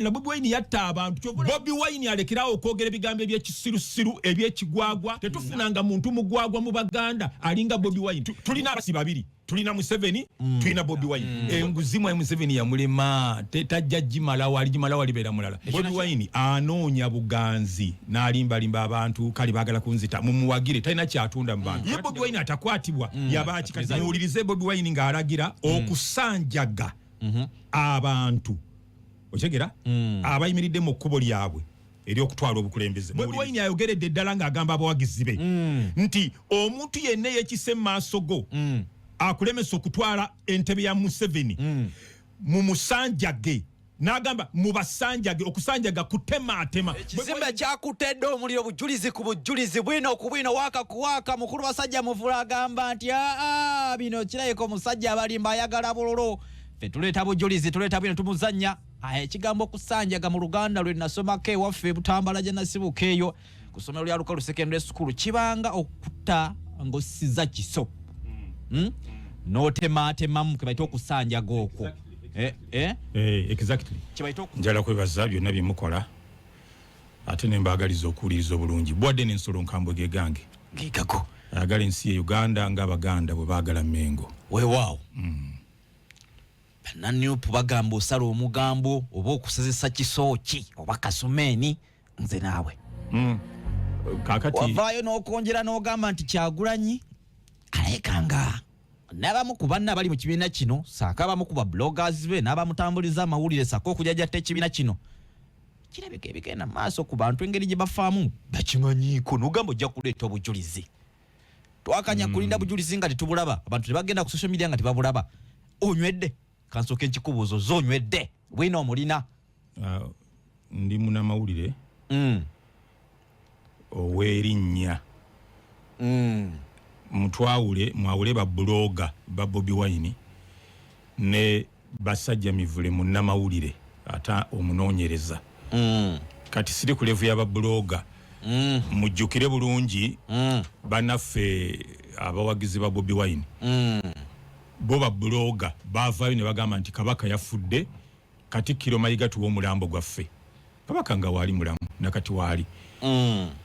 Na Bobi Wine yatta abantu. Bobi Wine alekerawo okwogera ebigambo ebyekisirusiru, ebyekigwagwa. Tetufunanga muntu mugwagwa mu Baganda alinga Bobi Wine. Tulina abasi babiri, tulina Museveni, tulina Bobi Wine. Enguzi mwa Museveni yamulema, tajja gimalawo, aligimalawo alibeera mulala. Bobi Wine anoonya buganzi n'alimbalimba abantu, kale baagala kunzita, mumuwagire, talina kyatunda mu bantu. Ye Bobi Wine atakwatibwa yabaki? Kati muwulirize Bobi Wine ng'alagira okusanjaga abantu, okyegera, abayimiridde mu kkubo lyabwe eryokutwala obukulembeze. Bobi Wine ayogeredde ddala ng'agamba abawagizi be nti omuntu yenna eyekise mu maaso go akulemesa okutwala entebe ya Museveni, mumusanjage. N'agamba mubasanjage, okusanjaga kutematema. Ekizimbe kyakutedde omuliro, bujulizi ku bujulizi, bwino ku bwino, waaka ku waaka. Mukulu basajja Muvula agamba nti aa, bino kirabika omusajja abalimba, ayagala bululu. Ffe tuleeta bujulizi, tuleeta bwino, tumuzannya. Aya, ekigambo okusanjaga mu Luganda lwe nasomako ewaffe Butambala gye nasibuka eyo ku ssomero lya Lukalu Secondary School kibanga okutta ng'ossiza kiso, N'otematemamu, ke bayita okusanjaga okwo. Eh, eh? Eh, exactly. Kye bayita Njala kwebaza byonna byemukola, ate ne mbaagaliza okuwuliriza obulungi. Bwadde n'ensolo nkambwe ge gange. Gegago. Ayagala ensi ye Uganda ng'Abaganda bwe baagala Mengo. Weewaawo. Banna NUP bagamba osala omugambo oba okusazisa kisooki oba kasumeeni, nze naawe. Kakati wavaayo n'okwongera n'ogamba nti Kyagulanyi alabika nga n'abamu ku banna abali mu kibiina kino, saako abamu ku ba bloggers be n'abamutambuliza amawulire, saako okujajatta ekibiina kino, kirabika ebigenda mu maaso ku bantu, engeri gye bafaamu bakimanyiiko. N'ogamba ojja kuleeta obujulizi. Twakanya kulinda bujulizi nga tetubulaba, abantu tebagenda ku social media nga tebabulaba. Onywedde? Kansooke nkikubuuzo, zo onywedde bwino omulina? Ndi munamawulire ow'erinnya. Mutwawule, mwawule ba blogger ba Bobi Wine ne Basajja Mivule munnamawulire ate omunoonyereza. Kati siri ku level y'aba blogger. Mujjukire bulungi, bannaffe abawagizi ba Bobi Wine, bo ba blogger baavaayo ne bagamba nti Kabaka yafudde, Katikkiro Mayiga tuwa omulambo gwaffe. Kabaka nga waali mulamu nakati waali.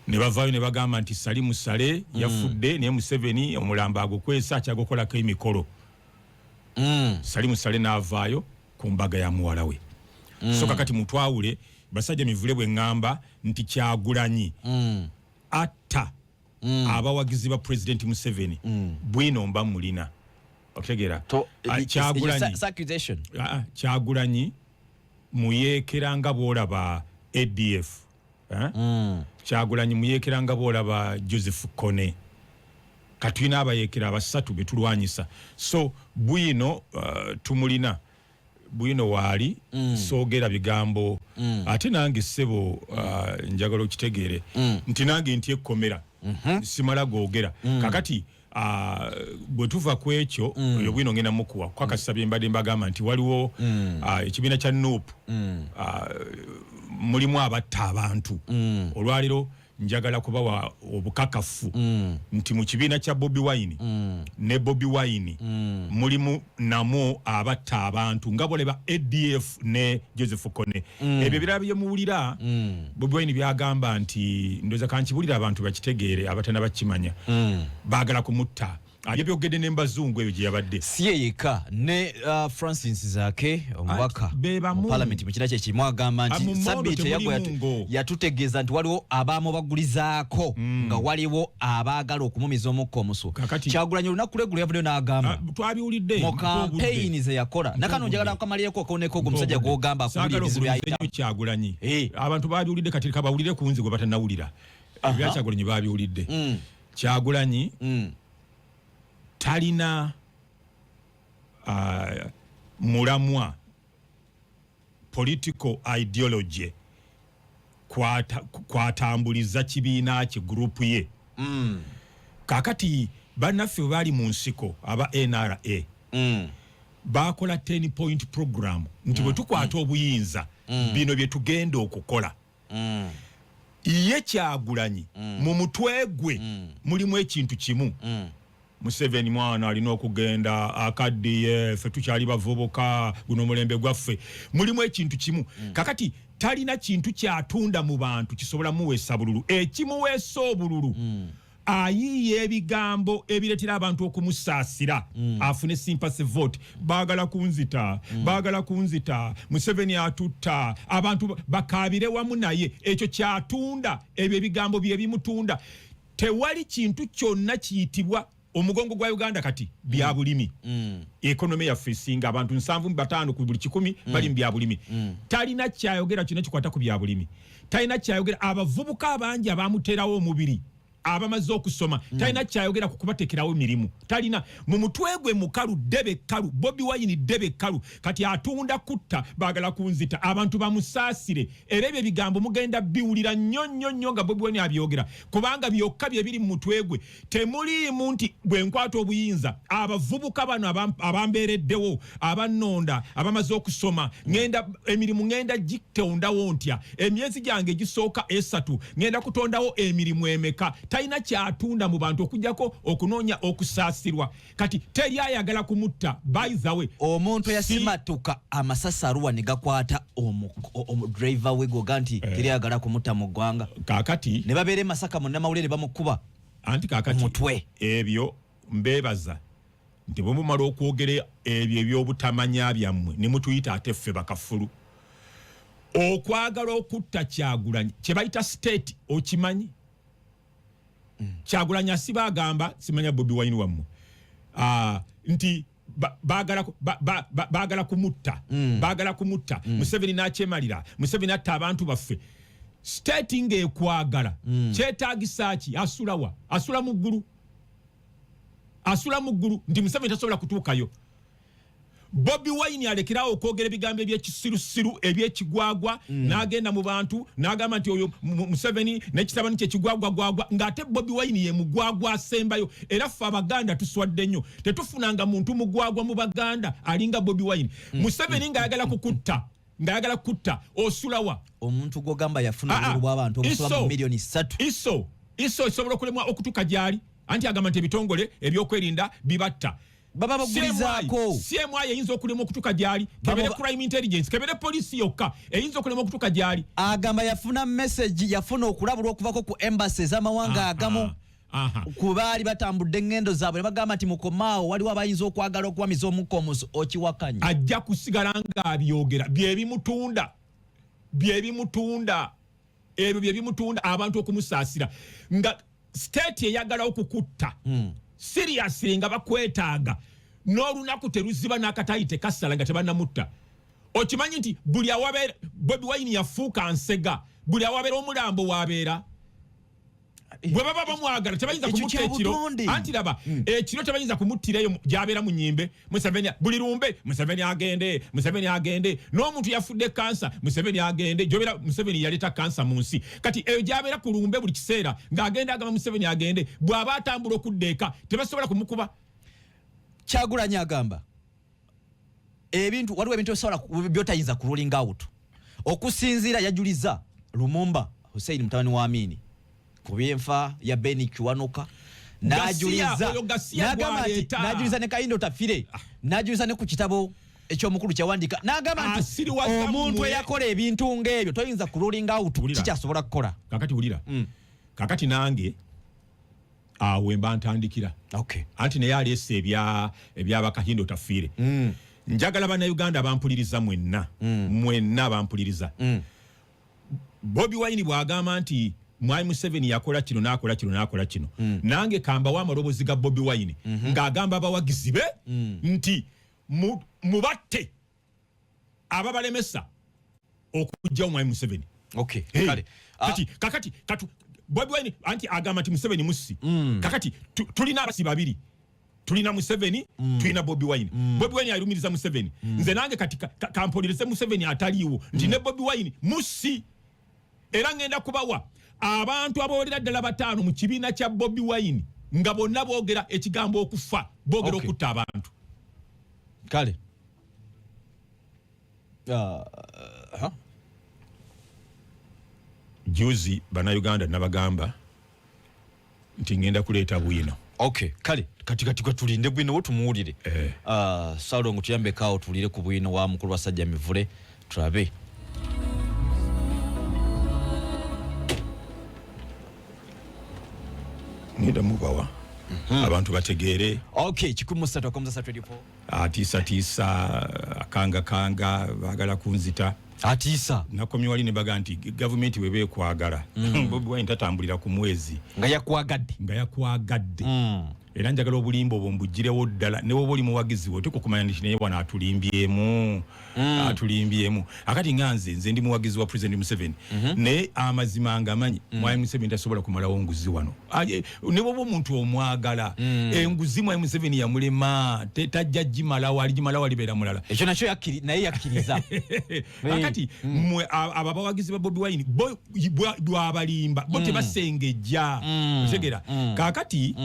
Ne bavaayo ne bagamba nti Salimu Sale yafudde, naye Museveni omulambo agukwesa, akyagukolako emikolo. Salimu Sale n'avaayo ku mbaga ya muwala we. So kakati mutwawule Basajja Mivule bwe ŋŋamba nti Kyagulanyi atta abawagizi ba President Museveni, bwino mba mulina okitegeera. Kyagulanyi Accusation. Ah, Kyagulanyi muyeekera nga bw'olaba ADF, eh? Kyagulanyi muyeekera nga bw'olaba Joseph Kony. Katulina abayeekera abasatu betulwanyisa. So bwino tumulina, bwino waali. Soogera bigambo. Ate nange ssebo, njagala okitegeere nti nange nti ekkomera simala googera. Kakati bwe tuva ku ekyo, oyo bwino ngenda mukuwa kwakasisa bye mbadde mbagamba nti waliwo ekibiina kya NUP, mulimu abatta abantu. Olwaliro njagala kubawa obukakafu nti mu kibiina kya Bobi Wine ne Bobi Wine mulimu namwo abatta abantu nga boleba ADF ne Joseph Kony. Ebyo ebirala byemuwulira Bobi Wine byagamba nti, ndoza kankibulira abantu bakitegeere abatana bakimanya, baagala kumutta, ebyo byogedde ne mbazungu ebyo gye yabadde. Si ye yekka, ne Francis Zake, omubaka Be bamu. mu palamenti mu kira kye kimu, agamba Ah, nti mu Mondo sabbiiti eyaggwa temulimu ngo. yatutegeeza nti waliwo abamubagulizaako nga waliwo abaagala okumumiza omukka omusu. Kyagulanyi olunaku lweggulo yavuddeyo n'agamba Ah, twabiwulidde mu kampeyini ze yakola nakano. Njagala kamalireko akawoneko ogwo omusajja gw'ogamba akubulira Saagala ebizibu okulumiza byayitamu. ennyo Kyagulanyi. Eh. Abantu babiwulidde, kati leka bawulire ku nze gwe batanawulira. Ebya Kyagulanyi babiwulidde. Kyagulanyi talina mulamwa, political ideology kwatambuliza kibiina kye, group ye. Kakati bannaffe bwe baali mu nsiko aba NRA, bakola 10 point program nti bwe tukwata obuyinza, bino bye tugenda okukola. Ye Kyagulanyi mu mutwe gwe mulimu ekintu kimu. Museveni mwana alina okugenda, akaddiye, ffe tukyali bavubuka, guno omulembe gwaffe. Mulimu ekintu kimu. Kakati talina kintu kyatunda mu bantu kisobola muweesa bululu. Ekimuweesa obululu, ayiiya ebigambo ebireetera abantu okumusaasira, afune sympathy vote. Baagala kunzita, baagala kunzita, Museveni atutta, abantu bakaabire wamu naye. Ekyo kyatunda, ebyo ebigambo bye bimutunda. Tewali kintu kyonna kiyitibwa omugongo gwa Uganda kati bya bulimi. Economy yaffe esinga abantu 75 ku buli 100 bali mu byabulimi. Talina kyayogera kyonna kikwata ku byabulimi, talina kyayogera. Abavubuka abangi abamuteerawo omubiri abamaze okusoma, talina kyayogera ku kubateekerawo emirimu. Talina mu mutwe gwe, mukalu, ddebe kkalu. Bobi Wine ddebe kkalu. Kati atunda kutta, baagala kunzita, abantu bamusaasire. Era ebyo ebigambo mugenda biwulira nnyo nnyo nnyo nga Bobi Wine abyogera, kubanga byokka bye biri mu mutwe gwe. Temuliimu nti bwe nkwata obuyinza, abavubuka bano abambeereddewo, abannonda, abamaze okusoma, ŋŋenda emirimu ŋŋenda gitondawo ntya? Emyezi gyange egisooka 3 ŋŋenda kutondawo emirimu emeka? Talina kyatunda mu bantu okuggyako okunoonya okusaasirwa. Kati teri ayagala kumutta, by the way. Omuntu eyasimatuka amasasi Arua ne gakwata omudriver we, goga nti teri ayagala kumutta mu ggwanga. Kakati ne babeera e Masaka, munnamawulire bamukuba anti kakati omutwe. Ebyo mbeebaza nti bwe mumala okwogera ebyo ebyobutamanya byammwe ne mutuyita ate ffe bakafulu. Okwagala okutta Kyagulanyi kye bayita state, okimanyi? Kyagulanyi asiba agamba, simanya Bobi Wine wammwe, nti baagala kumutta, baagala kumutta. Museveni n'akyemalira, Museveni atta abantu baffe. State ng'ekwagala, kyetaagisa ki? Asulawa? Asula mu ggulu, asula mu ggulu nti Museveni tasobola kutuukayo. Bobi Wine alekerawo okwogera ebigambo ebyekisirusiru, ebyekigwagwa, n'agenda mu bantu n'agamba nti oyo Museveni n'ekitabani kye kigwagwagwagwa, ng'ate Bobi Wine ye mugwagwa asembayo. Era ffe Abaganda tuswadde nnyo, tetufunanga muntu mugwagwa mu Baganda alinga Bobi Wine. Museveni ng'ayagala kukutta, ng'ayagala kukutta, osulawa? Omuntu gwogamba yafuna Ah, ah. obululu bw'abantu obusoba mu Iso. miliyoni 3. Iso esobola okulemwa okutuuka gy'ali, anti agamba nti ebitongole ebyokwerinda bibatta. Baba bagulizaako. CMI eyinza okulema okutuuka gy'ali? Kebere crime intelligence, kebere polisi yokka eyinza okulema okutuuka gy'ali? Agamba yafuna message, yafuna okulabulwa okuvako ku embassy ez'amawanga agamu ku baali batambudde eŋŋendo zaabwe, ne bagamba nti mukomaawo, waliwo abayinza okwagala okuwamiza omukka omusu. Okiwakanya? Ajja kusigala ng'abyogera. Byebimutunda, byebimutunda ebyo, byebimutunda, abantu okumusaasira. Nga state eyagala okukutta seriously, nga bakwetaaga, n'olunaku teruziba n'akatayi tekasala nga tebannamutta. Okimanyi nti buli awabeera Bobi Wine yafuuka nsega, buli awabeera omulambo wabeera. Bwe baba bamwagala tebayinza Ekyo kumutta kya ekiro. butonde. Anti laba, ekiro tebayinza kumuttirayo gy'abeera mu Nyimbe. Museveni buli lumbe, Museveni agende, Museveni agende. N'omuntu yafudde kansa, Museveni agende. Gy'obeera Museveni yaleeta kansa mu nsi. Kati eyo gy'abeera ku lumbe buli kiseera ng'agenda agamba Museveni agende, bw'aba atambula okudda eka tebasobola kumukuba. Kyagulanyi agamba ebintu, waliwo ebintu ebisobola byotayinza ku ruling out. Okusinziira yajuliza Lumumba Hussein mutabani wa Amini ku byenfa ya Beni Kiwanuka, n'ajuliza Oyo Gasiya n'agamba nti gw'aleeta. n'ajuliza ne Kahinda Otafire, n'ajuliza ne ku kitabo ekyomukulu kyawandiika, n'agamba nti Asiriwaza omuntu mmwe. eyakola ebintu ng'ebyo toyinza ku ruling out. Wulira. Kikyasobola kukola. Kakati wulira, kakati nange awo emba ntandikira. Anti naye aleese ebyabakahinda Otafiire. Njagala Bannayuganda bampuliriza mwenna, mwenna bampuliriza, Bobi Wine bw'agamba nti Mwami Museveni yakola kino n'akola kino n'akola kino, nange kambawo amaloboozi ga Bobi Wine ng'agamba abawagizi be nti mubatte ababalemesa okuggyawo Mwami Museveni. Hey, Kale. Kati kakati katu Bobi Wine anti agamba nti Museveni mussi. Kakati tulina abasi babiri, tulina Museveni, tulina Bobi Wine. Bobi Wine alumiriza Museveni. Nze nange kati kampolirese Museveni ataliiwo nti ne Bobi Wine mussi. Era ngenda kubawa abantu aboolera ddala bataano mu kibiina kya Bobi Wine nga bonna boogera ekigambo okufa, boogera okutta abantu. Kale. Huh? Juzi Bannayuganda nabagamba nti ngenda kuleeta bwino. Okay, kale kati kati katulinde bwino wo tumuwulire. Salongo tuyambeko awo tuwulire ku bwino wa mukulu Basajja Mivule tulabe. Ngenda mubawa abantu bategeere. Okay, 13 akomuza 24. Atiisatiisa, akangakanga, baagala kunzita. Atiisa. Nakomye wali ne baga nti gavumenti bweba ekwagala, Bobi Wine tatambulira ku mwezi. Nga yakwagadde. Nga yakwagadde. Era njagala obulimba obwo mbugirewo ddala, ne bw'oba oli muwagizi we oteekwa okumanya nti naye wano atulimbyemu. Atulimbyemu. Akati nga nze ndi muwagizi wa President Museveni. Naye amazima ngamanyi, Mwami Museveni tasobola kumalawo nguzi wano. Ne bw'oba omuntu omwagala, enguzi Mwami Museveni yamulema, tajja gimalawo, aligimalawo alibeera mulala. Ekyo nakyo naye yakkiriza. Akati mmwe abo abawagizi ba Bobi Wine, bo bwabalimba, bo tebasengejja. Otegera? Kaakati,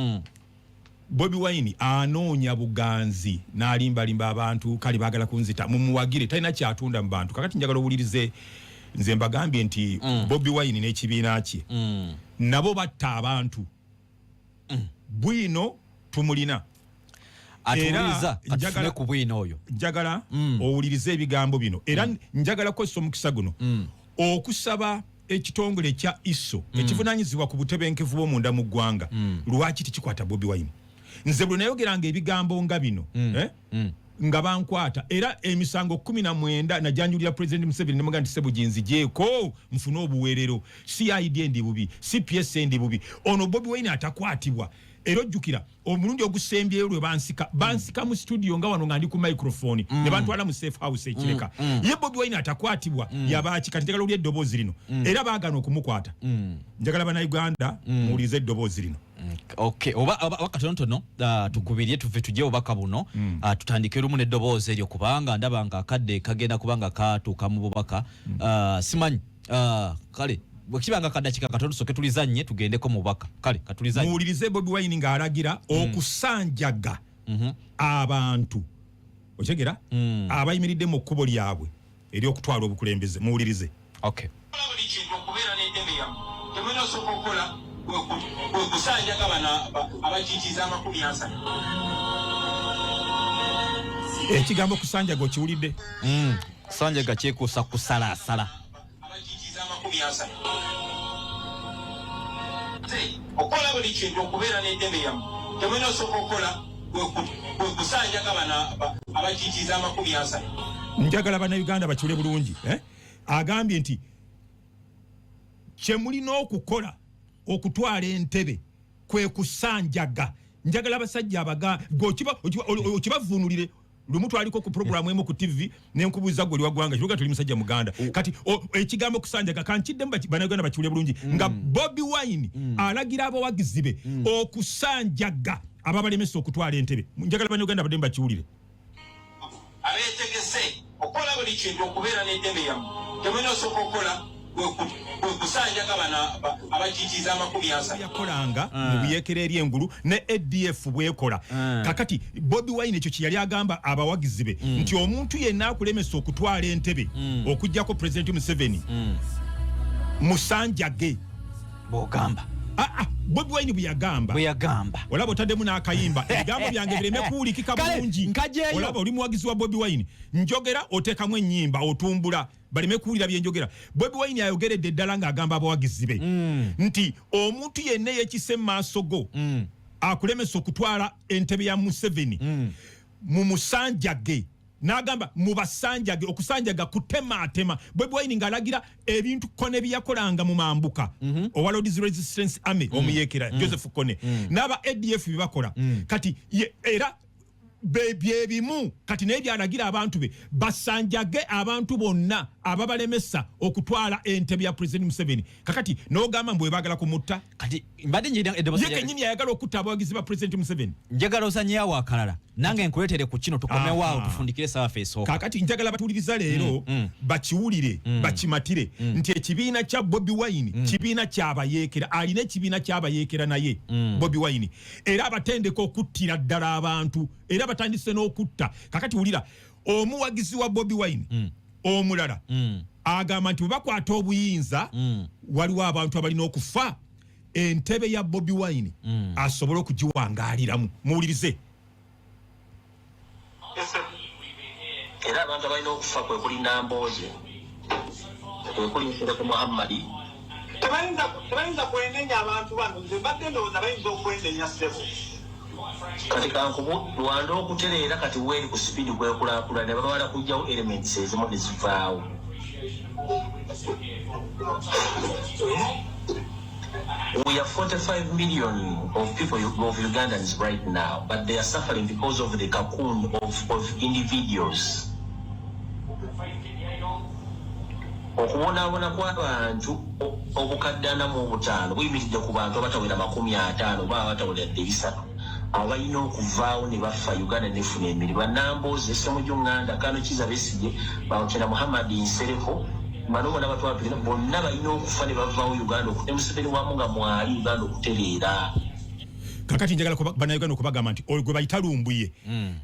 Bobi Wine anoonya buganzi n'alimbalimba abantu, kale baagala kunzita, mumuwagire, talina kyatunda mu bantu. Kakati njagala owulirize, nze mbagambye nti Bobi Wine n'ekibiina kye nabo batta abantu. Bwino tumulina. Atuwuliriza, katufune ku bwino oyo. Njagala owulirize ebigambo bino. Era njagala kukozesa omukisa guno okusaba ekitongole kya ISO ekivunaanyizibwa ku butebenkevu bw'omunda mu ggwanga, lwaki tekikwata Bobi Wine? Nze bwe nayogeranga ebigambo nga bino, nga bankwata, era emisango 19 najanjulira President Museveni ne mugamba nti ssebo ginzigyeko nfune obuweerero, CID ndi bubi, CPS ndi bubi, ono Bobi Wine atakwatibwa. Era ojjukira omulundi ogusembyeyo lwe bansika mu studio nga wano nga ndi ku microphone, ne bantwala mu safe house ekireka. Ye Bobi Wine atakwatibwa yabaaki? Kati njagala owulire eddoboozi lino. Era baagaana okumukwata. Njagala Bannayuganda muwulirize eddoboozi lino. Okay, oba katonotono, tukubirye tuve tujje obubaka buno, tutandike lumu n'eddoboozi eryo, kubanga ndaba nga akadde kagenda kubanga katuuka mu bubaka. Simanyi, kale bwe kiba nga kaddakiika katono tusooke tulizannye tugendeko mu bubaka. Kale katulizannye. Muwulirize Bobi Wine ng'alagira okusanjaga abantu, okitegera, abayimiridde mu kkubo lyabwe ery'okutwala obukulembeze. Muwulirize. Okay. Buli kintu okubeera n'eddembe yammwe, temulina osooka okukola kwe kusanjaga bano abakiikiriza 30. Ekigambo kusanjaga okiwulidde? Kusanjaga kyekuusa kusalaasala. Abakiikiriza 30. Okukola buli kintu okubeera n'eddembe yammwe, temulina osooka okukola kwe kusanjaga bano abakiikiriza 30. Njagala Bannayuganda bakiwule bulungi, Agambye nti kye mulina okukola okutwala entebe kwe kusanjaga. Njagala abasajja abaga, gwe okibavuunulire. Lumu twaliko ku programu emu ku TV ne nkubuuza gwe oli wa ggwanga, kiruga tuli musajja Muganda. Kati ekigambo kusanjaga kankiddemu Bannayuganda bakiwulire bulungi, nga Bobi Wine alagira abawagizi be okusanjaga ababalemesa okutwala entebe. Njagala Bannayuganda baddemu bakiwulire. Abeetegese okukola buli kintu okubeera n'eddembe yammwe, temulina osooka okukola kwe kusanjaga bano abakiikiriza 30. Yakolanga mu buyeekera eri engulu ne ADF bwekola. Kakati Bobi Wine ekyo kye yali agamba abawagizi be nti omuntu yenna akulemesa okutwala entebe okuggyako President Museveni, musanjage. Bw'ogamba. Bobi Wine bwe yagamba. Bwe yagamba. Olaba otaddemu n'akayimba, ebigambo byange bireme kuwulikika Kale, bulungi. nkajeeyo. Olaba oli muwagizi wa Bobi Wine, njogera oteekamu ennyimba otumbula baleme kuwulira bye njogera. Bobi Wine ayogeredde ddala ng'agamba abawagizi be nti omuntu yenna eyeekisse mu maaso go akulemesa okutwala entebe ya Museveni, mumusanjage. N'agamba mubasanjage, okusanjaga kutemaatema. Bobi Wine ng'alagira ebintu Kony bye yakolanga mu mambuka, owa Lord's Resistance Army, omuyeekera Joseph Kony, n'aba ADF bye bakola. Kati ye, era bye bimu kati naye byalagira abantu be basanjage abantu bonna ababalemesa okutwala entebe ya President Museveni. Kakati n'ogamba mbu baagala kumutta. Kati mbadde njira eddoboozi Ye lya- kennyini ayagala okutta abawagizi ba President Museveni. Njagala osanyeewo akalala nange nkuleetere ku kino tukomewo awo tufundikire essaawa ffe esooka. Kakati njagala batuwuliriza leero bakiwulire, bakimatire nti ekibiina kya Bobi Wine kibiina kyabayeekera, alina ekibiina kyabayeekera naye Bobi Wine era abatendeka okuttira ddala abantu, era batandise n'okutta. Kakati wulira omuwagizi wa Bobi Wine omulala agamba nti bwe bakwata obuyinza waliwo abantu abalina okufa. Entebe ya Bobi Wine asobole okugiwangaaliramu. Muwulirize. Era abantu abalina okufa kwe kuli Nambooze, kwe kuli Nsereko Muhammadi. Tebayinza kwenenya abantu bano. Nze mbadde ndowooza bayinza okwenenya, ssebo. Kati kankubu Rwanda okutereera kati weeri ku sipiidi kwekulaakulana ne babala kujjawo elements ezimu ne zivaawo. We are 45 million of people of Ugandans right now, but they are suffering because of the cocoon of individuals. Okubonaabona kw'abantu obukadde 45 buyimiridde ku bantu abatawera 50 oba abatawera dde 300. Abo balina okuvaawo ne bafa Uganda nefuna emirimu. Bannambooze, Ssemujju Nganda, Kano Kizza Besigye, Bawukena Muhammad Nsereko, bano bonna batwala bonna balina okufa ne bavaawo Uganda ne Museveni wamu nga mwali Uganda okutereera. Kakati njagala bannayuganda okubagamba nti oyo gwe bayita Lumbuye,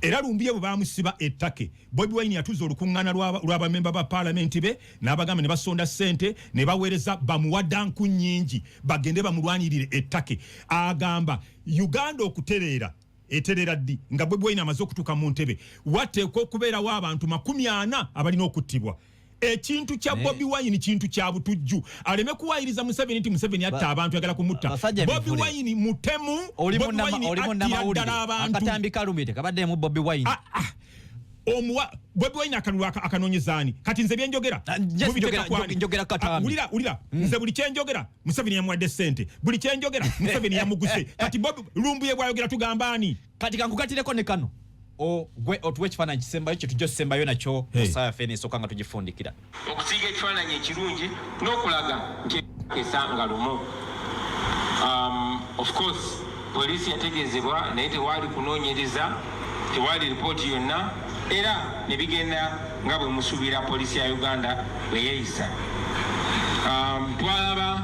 era Lumbuye bwe bamusiba ettake, Bobi Wine yatuuza olukuŋŋaana lw'abamemba ba paalamenti be n'abagamba ne basonda ssente ne baweereza bamuwaddanku nnyingi bagende bamulwanirire ettake. Agamba Uganda okutereera etereera ddi nga Bobi Wine amaze okutuuka mu ntebe? Wateekwa okubeerawo abantu 40 abalina okuttibwa. Ekintu kya Bobi Wine kintu kya butujju, aleme kuwayiriza Museveni nti Museveni atta abantu, ayagala kumutta. Bobi Wine mutemu. Bobi Wine attira ddala abantu. Akatambi kalumite kabaddemu Bobi Wine. Omuwa Bobi Wine akalulu akanoonyezaani? Kati nze byenjogera njogera katambi. Wulira, wulira, nze buli kyenjogera Museveni yamuwadde ssente, buli kyenjogera Museveni yamuguze. Kati Bobi Lumbuye bwayogera tugamba ani? Kati kankugatireko ne kano gwe otuwe ekifaananyi kisembayo kye tujja osembayo nakyo mu ssaawa yaffe eno esooka nga tugifundikira. Okusiiga ekifaananyi ekirungi n'okulaga nti esanga lumu. Of course poliisi yategeezebwa naye tewaali kunoonyereza, tewaali ripooti yonna, era ne bigenda nga bwe musuubira poliisi ya Uganda bwe yeeyisa. Twalaba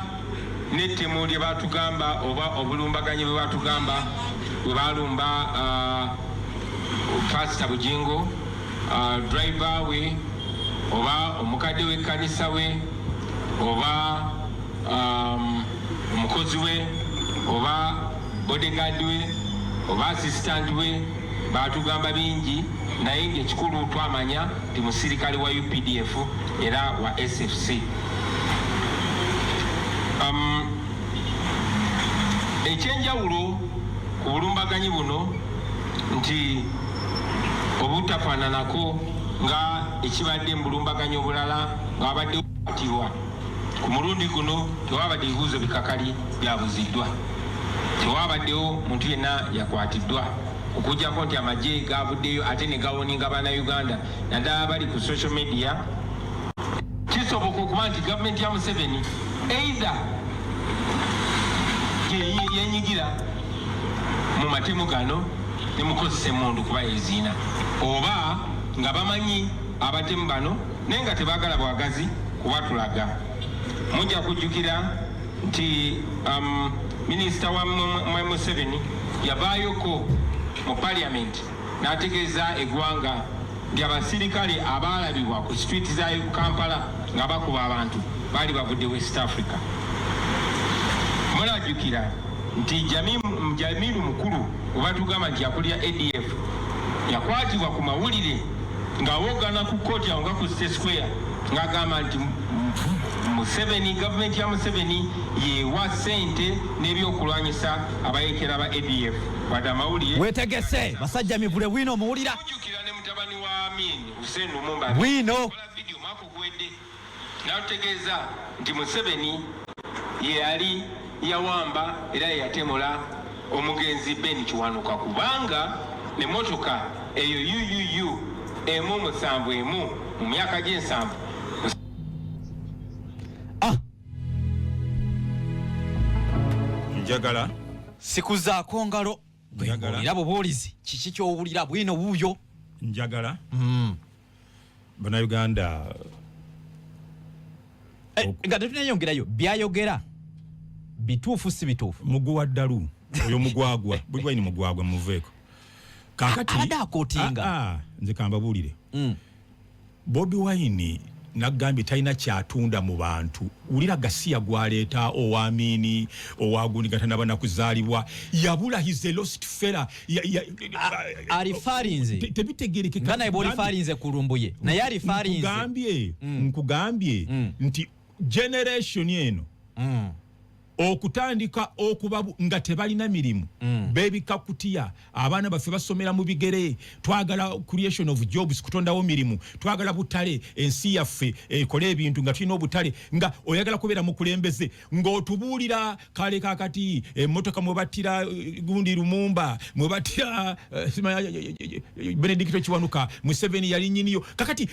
n'ettemu lye baatugamba oba obulumbaganyi bwe baatugamba bwe baalumba Pasita Bugingo, driver we oba omukadde w'ekkanisa we oba omukozi we oba bodyguard we oba assistant we. Baatugamba bingi, naye ng'ekikulu twamanya nti musirikale wa UPDF era wa SFC. Ekyenjawulo ku bulumbaganyi buno nti obutafaananako nga ekibadde mu bulumbaganyi obulala nga wabadde kukwatibwa, ku mulundi guno tewabadde bibuuzo bikakali byabuziddwa, tewabaddewo muntu yenna yakwatiddwa, okuggyako nti amagye gavuddeyo ate ne gawoninga bannayuganda naddala bali ku social media. Kisoboka okuba nti gavumenti ya Museveni either yenyigira mu matemu gano ne mukozesa emmundu kuba yeziina, oba nga bamanyi abatemu bano naye nga tebaagala bwagazi kubatulaga. Mujja kujjukira nti minisita wa Museveni yavaayoko mu parliament n'ategeeza eggwanga nti abasirikale abaalabibwa ku street za Kampala nga bakuba abantu baali bavudde West Africa. Mulajjukira nti Jamiru Mukulu webatugamba nti yakulira ADF yakwatibwa ku mawulire ng'awoggana ku kkooti awo nga ku State Square ng'agamba nti Museveni, gavumenti ya Museveni yewa ssente n'ebyokulwanyisa abayekera ba ADF. Wadde amawulire wetegese basajja mivule bwino omuwulira. Mujjukira ne mutabani wa Amin Hussein Lumumba bwino kola video mwaka oguwedde n'atutegeeza nti Museveni ye yali yawamba era ye yatemula omugenzi Ben Kiwanuka, kubanga n'emmotoka eyo UUU 171 mu myaka gy'ensanvu. Njagala Sikuzaako ngalo. Njagala. Era bubuulizi kiki kyowulira bwino wuuyo. Njagala bannayuganda Nga tetunayongerayo, byayogera bituufu si bituufu? Muguwa ddalu oyo mugwagwa, Bobi Wine mugwagwa, muveeko. Kakati Abadde akootinga. Ah, ah, nze kambabuulire. Bobi Wine Nagambye talina kyatunda mu bantu. Wulira gasiya gwaleeta owamiini owagundi nga tanaba nakuzaalibwa, yabula. He's a lost fella. Alifarinze. Tebitegerekeka. Nga naye bwolifarinze ku Lumbuye, naye alifarinze. Nkugambye nti generation eno okutandika okuba nga tebalina mirimu, bebika kutiya. Abaana baffe basomera mu bigere. Twagala creation of jobs, kutondawo mirimu. Twagala butale, ensi yaffe ekole ebintu nga tulina obutale. Nga oyagala kubeera mukulembeze ng'otubuulira kale kakati emmotoka mwebattira gundi Lumumba, mwebattira Benedicto Kiwanuka, Museveni yali nyiniyo. Kakati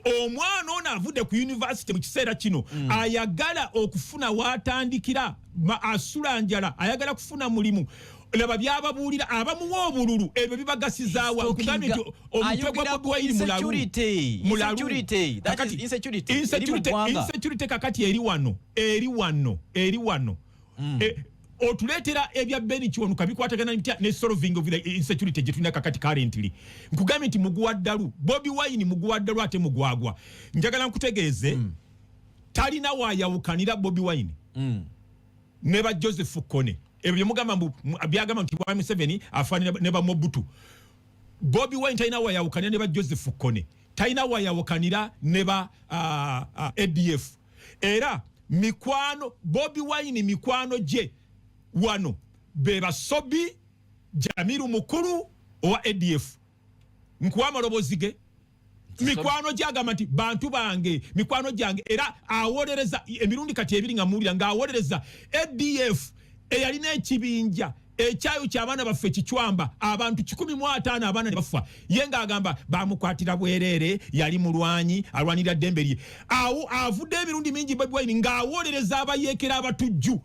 omwana ono avudde ku university mu kiseera kino ayagala okufuna waatandikira, asula njala, ayagala kufuna mulimu. Laba byababuulira abamuwa obululu, ebyo bibagasizaawa? Nkugambye nti omutwe gwa Bobi Wine mulalu. Mulalu. Kakati, insecurity kakati eri wano, eri wano, eri wano. Otuleetera ebya Beni Kiwanuka bikwatagana bitya ne solving of the insecurity gye tulina kakati currently? Nkugambye nti muguwa ddalu, Bobi Wine muguwa ddalu ate mugwagwa. Njagala nkutegeeze, talina wayawukanira Bobi Wine ne ba Joseph Kony. Ebyo byemugamba mbu byagamba nti wa Museveni afaanana ne ba Mobutu, Bobi Wine talina wayawukanira ne ba Joseph Kony, talina wayawukanira ne ba ADF. Era mikwano, Bobi Wine mikwano gye wano be basobi Jamiru Mukulu owa ADF. Nkuwa amaloboozi ge. Mikwano gyagamba nti bantu bange, mikwano gyange. Era awolereza emirundi kati ebiri nga muwulira ng'awolereza ADF eyalina ekibinja ekyayo ky'abaana baffe kicwamba abantu 150, abaana ne bafa. Ye ng'agamba bamukwatira bwereere, yali mulwanyi alwanirira ddembe lye. Awo avudde emirundi mingi Bobi Wine ng'awolereza abayeekera abatujju,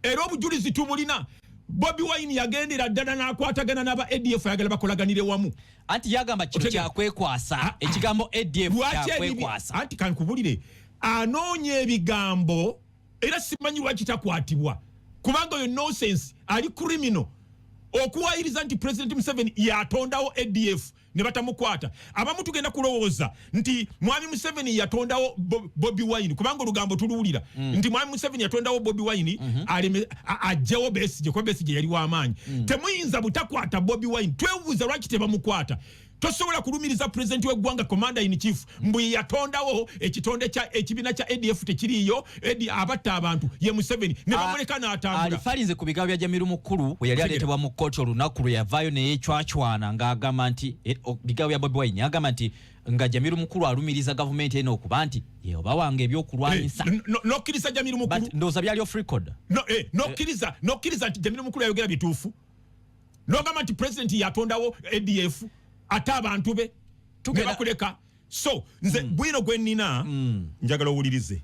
era obujulizi tumulina. Bobi Wine yagendera ddala n'akwatagana n'aba ADF, ayagala bakolaganire wamu. Anti yagamba kino kyakwekwasa. Ekigambo ADF Lwaki kyakwekwasa. Anti kankubulire, anoonya ebigambo, era simanyi lwaki takwatibwa, kubanga oyo nonsense, ali criminal okuwayiriza nti President Museveni yatondawo ADF ne batamukwata. Abamu tugenda kulowooza nti Mwami Museveni yatondawo Bobi Wine, kubanga olugambo tuluwulira nti Mwami Museveni yatondawo Bobi Wine aleme aggyewo Besigye, kuba Besigye yali w'amaanyi. Temuyinza butakwata Bobi Wine. Twebuuza lwaki tebamukwata. Tosobola kulumiriza pulezidenti w'eggwanga, commander in chief, mbu ye yatondawo ekitonde kya ekibiina kya ADF. Tekiriiyo. Abatta abantu ye Museveni, ne bamuleka n'atambula. Alifalinze ku bigambo bya Jamiru Mukulu bwe yali Tegera. aleetebwa mu kkooti olunaku lwe yavaayo neyecwacwana ng'agamba nti bigambo bya Bobi Wine, agamba nti nga Jamiru Mukulu alumiriza gavumenti eno okuba nti ye obawanga ebyokulwanyisa. Nokkiriza Jamiru Mukulu? But ndowooza byali off record. No, nokkiriza nti Jamiru Mukulu yayogera bituufu, nogamba nti president yatondawo ADF ate abantu be ne bakuleka? So nze bwino gwe nnina, njagala owulirize.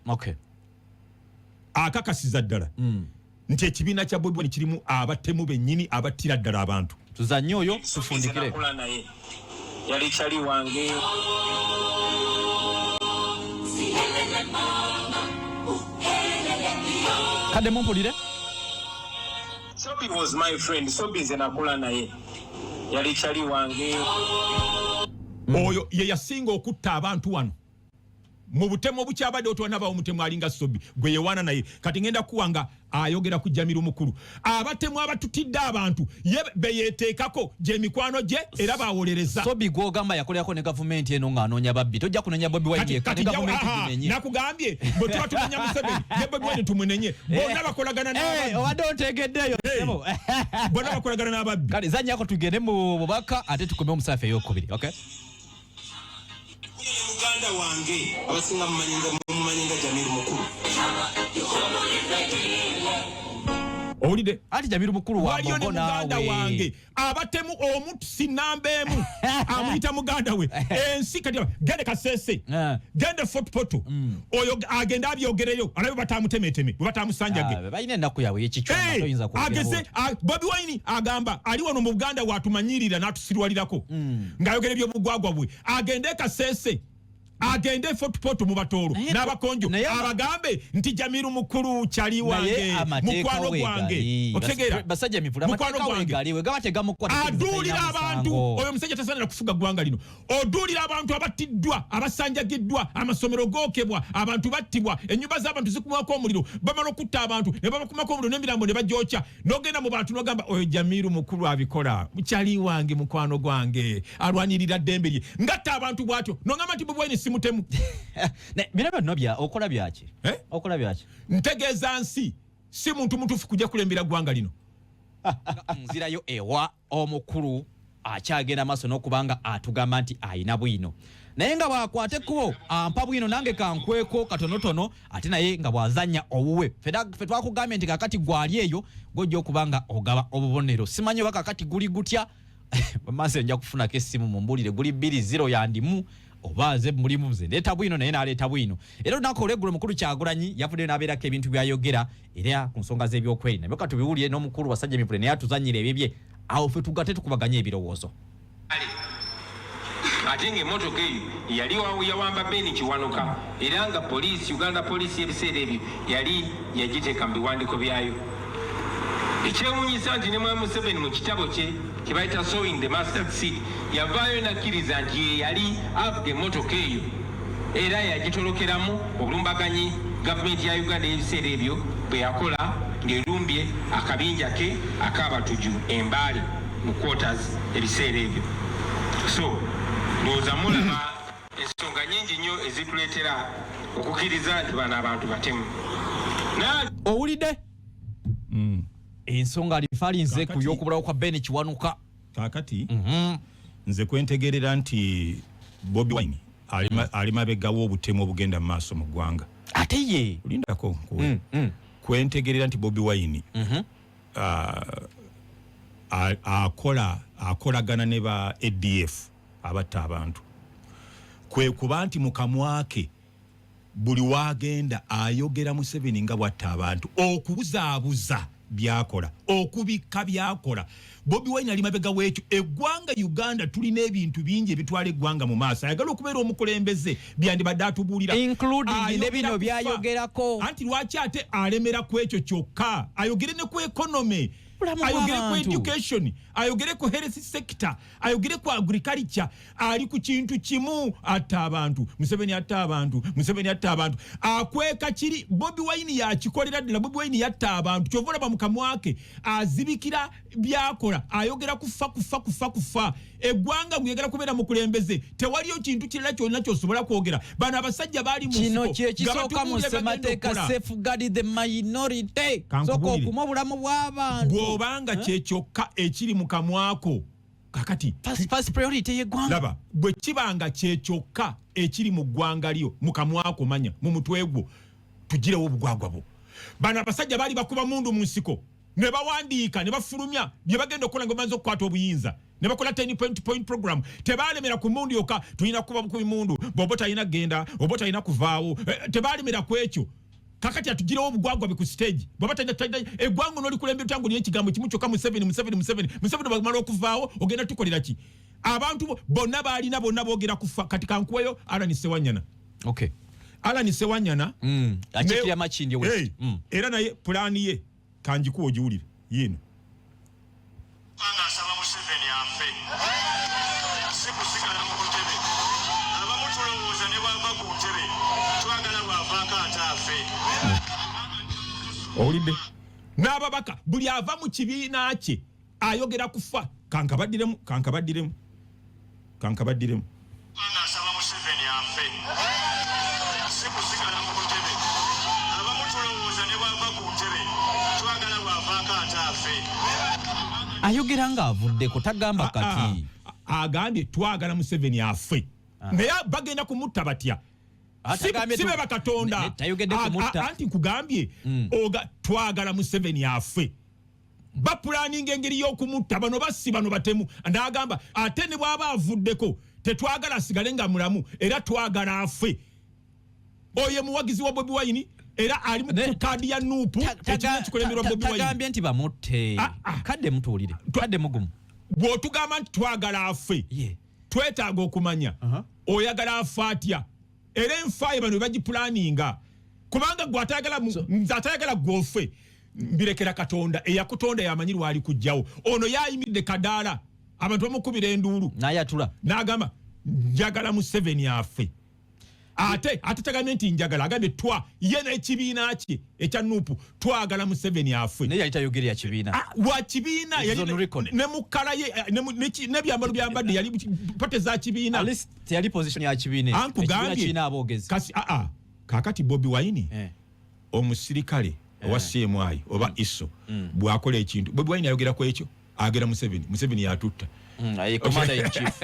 Akakasiza ddala nti ekibiina kya Bobi Wine kirimu abatemu bennyini, abattira ddala abantu. Tuzanye oyo tufundikire. Nakula naye, yali kyali wange. Kadde mumpulire. Sobi was my friend. Sobi nze nakula naye, yali kyali wange. Oyo ye yasinga okutta abantu wano mu butemu obukyabadde. Otwanabawo omutemu alinga Sobi gwe yewaana naye. Kati ngenda kuwa nga ayogera ku Jamiru Mukulu, abatemu abatutidde abantu ye beyeteekako gyemikwano gye era bawolereza. Sobi gwogamba yakolerako ne gavumenti eno ng'anoonya babbi. Tojja kunenya Bobi Wine yekka, ne Kati gavumenti ginenye. Nakugambye bwe tuba tumenya Museveni, ne Bobi Wine tumunenye. Bonna bakolagana n'ababbi. Obadde ontegeddeeyo, ssebo. Bonna bakolagana n'ababbi. Kale zanyako tugende mu bubaka ate tukome omusaafu eyokubiri, okay? Ye muganda wange, abasinga mumumanyi nga Jamiru Mukulu. Owulidde? Anti Jamiru Mukulu wa Waliyo ne Mbogo muganda naawe. wange. Abatemu, omutusi namba emu amuyita muganda we. Ensi kati gende Kasese, gende Fort Portal, oyo agende abyogereyo alabe batamutemeteme bwe batamusanjage. Ah, balina ennaku yaabwe y'ekichwa. Hey, toyinza kwogera ageze bw'otyo. Bobi Wine agamba ali wano mu Buganda watumanyirira n'atusirwalirako ng'ayogera ebyobugwagwa bwe, agende Kasese. Agende Fort Portal mu Batooro n'Abakonjo abagambe nti Jamiru mukulu kyali wange, mukwano gwange, otegeera? Basajja mivule, mukwano amateeka gwange. Wegali wegaba tegamukwata. Aduulira abantu. Oyo omusajja tasaanira kufuga ggwanga lino. Oduulira abantu abattiddwa, abasanjagiddwa, amasomero gookebwa, abantu battibwa, ennyumba z'abantu zikumwako omuliro. Bamala okutta abantu ne babakumako omuliro n'emirambo ne bagyokya, n'ogenda mu bantu n'ogamba, "Oyo Jamiru mukulu abikola, mukyali wange, mukwano gwange, alwanirira ddembe lye," ngatta abantu bw'atyo, n'ogamba nti Bobi Wine si mutemu. Bino byonna bya okola byaki? Eh? Okola byaki? Ntegeeza nsi si muntu mutuufu kujja kulembera ggwanga lino. Nzirayo ewa omukulu akyagenda maaso n'okuba nga atugamba nti ayina bwino, naye nga bw'akwata ekkubo ampa bwino, nange kankweko katonotono, ate naye nga bw'azannya owuwe. Ffe twakugambye nti kakati gwali eyo gwojja okuba nga ogaba obubonero. Simanyi oba kakati guli gutya maaso, nja kufunako essimu mumbulire guli 2-0 yandimu oba nze mulimu. Nze ndeeta bwino, naye n'aleeta bwino. Era olunaku olweggulo omukulu Kyagulanyi yavuddeyo n'abeerako ebintu byayogera era ku nsonga z'ebyokwerinda. Nabyo katubiwulire n'omukulu Basajja Mivule naye atuzannyira ebibye awo, ffe tugate tukubaganye ebirowoozo. Ate ng'emmotoka eyo yali yawamba Ben Kiwanuka, era nga poliisi, Uganda Poliisi y'ebiseera ebyo yali yagiteeka mu biwandiiko byayo. Ekyewuunyisa nti ne Mwami Museveni mu kitabo kye kye bayita Sowing the Mustard Seed yavaayo nakkiriza nti ye yali avuga emmotoka eyo era yagitolokeramu obulumbaganyi gavumenti ya Uganda y'ebiseera ebyo bwe yakola ng'erumbye akabinja ke ak'abatuju embaale mu quarters ebiseera ebyo. So ndowooza mulaba ensonga nyingi nnyo ezituleetera okukkiriza nti bano abantu batemu. Naye Owulidde ensonga alifalinze ku Kaakati- y'okubulawo kwa Ben Kiwanuka. Kaakati nze kwentegerera nti Bobi Wine ali mabega w'obutemu obugenda mu maaso mu ggwanga. Ate ye Olindako nkuwe. Kwentegerera nti Bobi Wine akola akolagana ne ba ADF abatta abantu, kwe kuba nti mu kamwa ke buli wagenda ayogera Museveni nga bwatta abantu, okubuzaabuza byakola, okubikka byakola. Bobi Wine ali mabega w'ekyo. Eggwanga Uganda tulina ebintu bingi ebitwala eggwanga mu maaso. Ayagala okubeera omukulembeze, byandibadde atubuulira. Including ne Ayogera bino kufa. byayogerako. Anti lwaki ate alemera ku ekyo kyokka? Ayogere ne ku economy, Bulamu ayogere ku bw'abantu. education, ayogere ku health sector, ayogere ku agriculture. Ali ku kintu kimu, atta abantu, Museveni atta abantu, Museveni atta abantu. Akweka kiri. Bobi Wine yakikolera ddala. Bobi Wine yatta abantu. Kyova olaba mu kamwa ke azibikira byakola, ayogera kufa, kufa, kufa, kufa. Eggwanga mwegala kubeera mukulembeze, tewaliyo kintu kirala kyonna kyosobola kwogera. Bano abasajja baali mu Kino nsiko, kyekisooka nga mu batubuulira bagenda ssemateeka, okukola. safeguard the minority. Kankubuulire. Sooka okuma obulamu bw'abantu. Bw'obanga kyekyokka ekiri mu kamwako kakati First priority y'eggwanga. Laba, bwe kibanga kyekyokka ekiri mu ggwanga lyo mu kamwako, manya mu mutwe gwo, tugirewo obugwagwa bwo. Bano abasajja baali bakuba mundu mu nsiko ne bawandiika ne bafulumya bye bagenda okukola nga bamaze okukwata obuyinza, ne bakola 10 point program. Tebalemera ku mundu yokka, tulina kuba bukubi mundu, bw'oba talina kugenda, oba talina kuvaawo. Tebalemera ku ekyo. Kakati atugirewo obugwagwa bwe ku stage. Bw'aba talina eggwanga n'olikulembera otya ng'olina ekigambo kimu kyokka, Museveni, Museveni, Museveni, Museveni? Bamala okuvaawo ogenda tukolera ki? Abantu bonna baalina bonna boogera kufa. Kati kankuweyo Alan Sewanyana. Alan Sewanyana Akiikirira Makindye West. Hey, era naye pulaani ye kanjikuwa ogiwulire yiino. Nga asaba Museveni afe, si kusigala mu ntebe. Abamu tulowooza ne bwava ku ntebe, twagala bw'avaako ate afe. Owulidde n'ababaka, buli ava mu kibiina kye ayogera kufa. Kankabaddiremu, kankabaddiremu, kankabaddiremu. Nga asaba Museveni afe, si kusigala mu ntebe. Abamu tulowooza ne bwava ku ntebe, twagala bw'avaako ate afe. Ayogera ng'avuddeko, tagamba kati. Ah, agambye twagala Museveni afe, naye bagenda kumutta batya? Atagambye Si be bakatonda. Tayogedde kumutta. Anti nkugambye, oga twagala Museveni afe, bapulaninga engeri y'okumutta. Bano bassi, bano batemu. N'agamba ate ne bw'aba avuddeko, tetwagala asigale nga mulamu, era twagala afe. Oyo muwagizi wa Bobi Wine, era ali mu kaadi ya NUP, ekibiina ekikulemberwa Bobi Wine. Tagambye nti bamutte. Ah, ah. Kadde mutuwulire, kadde mugumu. Bw'otugamba nti twagala afe, twetaaga okumanya oyagala afe atya. Era enfaayo bano bagipulaninga, kubanga gwe atayagala nze atayagala gwofe mbirekera Katonda eyakutonda, yamanyi lwali kujjawo. Ono yayimiridde kadaala, abantu bamukubira enduulu, nayatula, n'agamba, "Njagala Museveni afe." Ate tagambye nti njagala, agambye twa ye n'ekibiina kye ekya NUP twagala Museveni afe. Naye yali tayogerera kibiina. Ah, wa kibiina. It's on record. Ne mukala ye n'ebyambalo byambadde yali party za kibiina. At least teyali position ya kibiina ekyo. Ekibiina Ankugambye kirina aboogezi. Kasi aa kakati Bobi Wine, omusirikale owa CMI oba ISO bwakola ekintu, Bobi Wine ayogera ku ekyo, agera Museveni, Museveni yatutta. Commander in chief.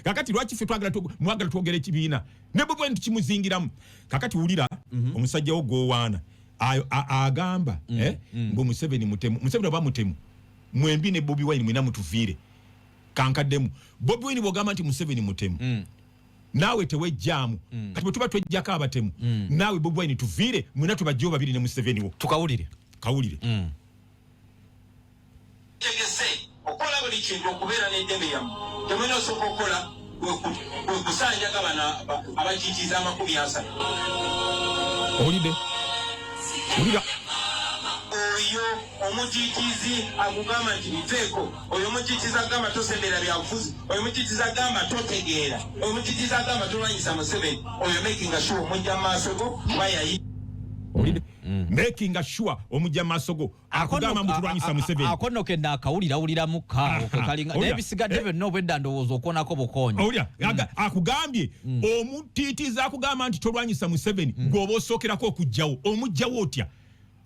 Kakati lwaki ffe twagala mwagala twogera ekibiina ne Bobi Wine tukimuzingiramu? Kakati wulira omusajja wo gwowaana agamba mbu Museveni mutemu. Museveni oba mutemu, mwembi ne Bobi Wine mwena mutuviire. Kankaddemu, Bobi Wine bwogamba nti Museveni mutemu, naawe tewejjaamu. Kati bwe tuba twejjako abatemu, naawe Bobi Wine tuviire, mwena tubajjewo babiri ne Museveni wo. Tukawulire. Kawulire. Tegese okukola buli kintu okubeera n'eddembe yammwe, temulina osooka okukola kwe kusanjaga bano abakiikiriza 30. Owulidde? Wulira. Oyo omutiitiizi akugamba nti biteeko, oyo omutiitiizi agamba tosembera byabufuzi, oyo omutiitiizi agamba totegeera, oyo omutiitiizi agamba tolwanyisa Museveni, oyo making sure omujja mu maaso go kuba yayi Owulidde? Making sure omujja mu maaso go akugamba mutulwanyisa Museveni. Ako nno ke naakawulirawuliramu kaawo kekalinga, Owulira. naye ebisigadde byonna obwedda ndowooza okwonako bukonyo. Owulira? Akugambye omutiitiizi akugamba nti tolwanyisa Museveni, gweoba osookerako okugjawo. Omugjawo otya?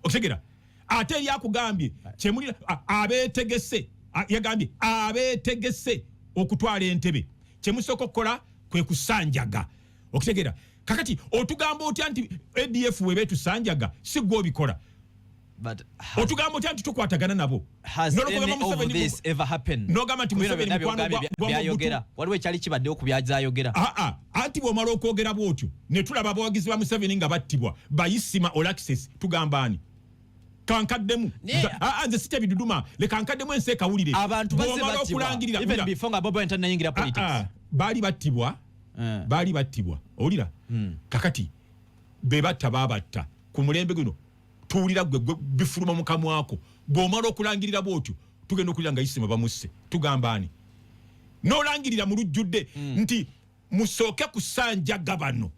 Okutegera ate eri akugambye kyemulira abeetegese, yagambye abeetegese okutwala entebe, kyemusooka okukola kwe kusanjaga. Okutegera kakati otugamba otya nti ADF weba etusanjaga, si gwe obikola? But Otugamba otya nti tukwatagana nabo? has N'olwokugamba any of this ever happened? N'ogamba nti Ku bino Museveni byonna mukwano byogambye gwa byayogera, Mobutu. waliwo ekyali kibaddewo ku byazayogera? Aa, anti bw'omala okwogera bwotyo ne tulaba abawagizi ba Museveni nga battibwa bayisima olaxes, tugamba ani? Kankaddemu. Aa, nze sitya biduduma, leka nkaddemu ensi ekawulire. Abantu bazze Bw'omala battibwa okulangirira even wulira. before nga Bobi Wine tannayingira politics. Aa, baali battibwa. Baali battibwa, owulira? Kakati be batta babatta ku mulembe guno tuwulira gwe bifuluma mu kamwako. Bw'omala okulangirira bwotyo, tugenda okulira nga Isima bamusse, tugamba ani? N'olangirira mu lujjudde nti musooke kusanjaga bano,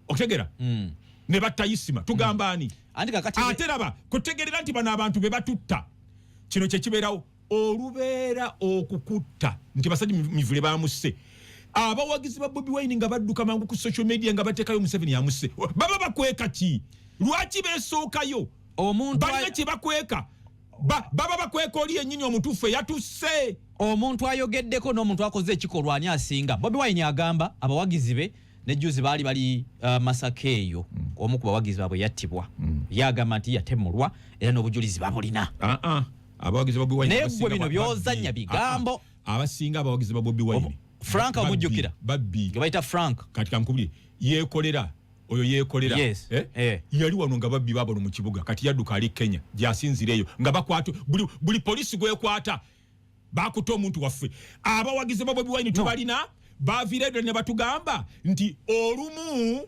okutegera ne batta Isima, tugamba ani? Anti kakati Ate raba kutegerera nti bano abantu be batutta, kino kyekibeerawo olubeera okukutta nti basajja mivule bamusse, abawagizi ba Bobi Wine nga badduka mangu ku social media nga bateekayo Museveni amusse. Baba bakweka ki? Lwaki besookayo? Omuntu Balina kye bakweka. Baba bakweka oli yennyini omutuufu eyatusse. Omuntu ayogeddeko n'omuntu akoze ekikolwa, ani asinga? Bobi Wine agamba abawagizi be ne juzi baali bali Masaka eyo, omu ku bawagizi baabwe yattibwa. Ye agamba nti yatemulwa era n'obujulizi babulina. Ah, ah. Abawagizi ba Bobi Wine Naye abasinga gwe bino by'ozannya babbi. bigambo. Ah, ah. Abasinga abawagizi ba Bobi Wine Frank omujjukira? Babbi. Ge bayita Frank. Kati kankubulire, yeekolera oyo yeekolera. Yes. Eh? Yali wano nga babbi baabano mu kibuga, kati yadduka ali Kenya gyasinzira eyo nga bakwata buli polisi gwekwata bakuta omuntu waffe. Abawagizi ba Bobi Wine tubalina, baviira eddala ne batugamba nti olumu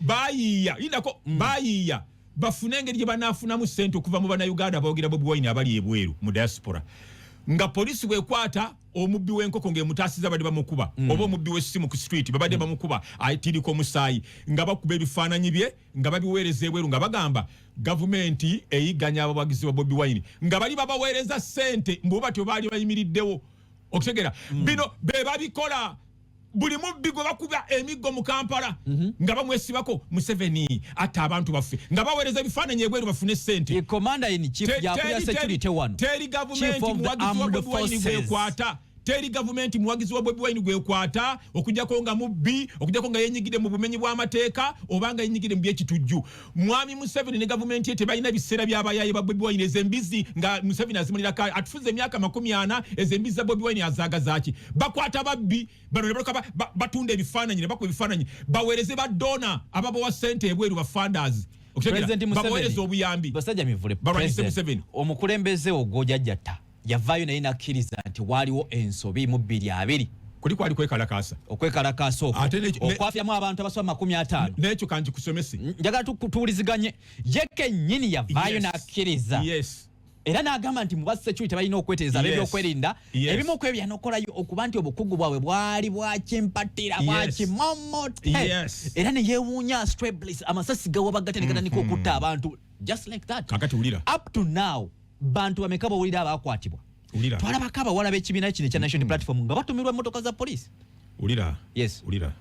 bayiiya lindako, bayiiya bafune engeri gye banaafunamu ssente okuva mu Bannayuganda abawagira Bobi Wine abali ebweru mu diaspora, nga polisi bwekwata omubbi w'enkoko ng'emutaasiza badde bamukuba, oba omubbi w'essimu ku street babadde bamukuba atirika omusaayi, nga bakuba ebifaananyi bye nga babiweereza ebweru nga bagamba gavumenti eyigganya abawagizi ba Bobi Wine, nga bali babaweereza ssente mbu batyo baali bayimiriddewo. Okutegera bino be babikola, buli mubbi gwe bakuba emiggo mu Kampala nga bamwesibako Museveni atta abantu baffe, nga baweereza ebifaananyi ebweru bafune ssente. Ye commander in chief, yakulira security wano. Teri gavumenti muwagizi wa Bobi Wine gwekwata, teri gavumenti muwagizi wa Bobi Wine gwekwata okujjako nga mubbi, okujjako nga yenyigidde mu bumenyi bw'amateeka oba nga yenyigidde mu byekitujju. Mwami Museveni ne gavumenti ye tebalina biseera by'abayaye ba Bobi Wine. Ezo embizi nga Museveni azimalirako, atufuze emyaka 40, ezo embizi za Bobi Wine azaagazaaki? Bakwata babbi bano ne baloka batunda ebifaananyi ne bakuba ebifaananyi baweereze ba donor ababawa ssente ebweru, ba funders, babaweereza obuyambi. Basajja mivule, balwanyise Museveni. Omukulembeze ogwojajjatta yavaayo naye nakkiriza nti waaliwo ensobi mu 2020. Kuli kwali kwekalakaasa. Okwekalakaasa okwo Ate okwafyamu abantu abasoba 50. N'ekyo kankikusomese. Njagala tuwuliziganye. Ye kennyini yavaayo n'akkiriza era n'agamba nti mu ba security balina okwetereza ab'ebyokwerinda. Ebimu ku ebyo yanokolayo okuba nti obukugu bwabwe bwali bwakimpatira, bwakimomote, era ne yeewuunya stray bullets, amasasi gawabagate ne gatandika okutta abantu just like that. Kakati wulira. Up to now, bantu bameka bawulira abakwatibwa? Wulira. Twalabako abawala b'ekibiina kino ekya National Platform nga batumirwa emmotoka za poliisi. Wulira. Yes. Wulira.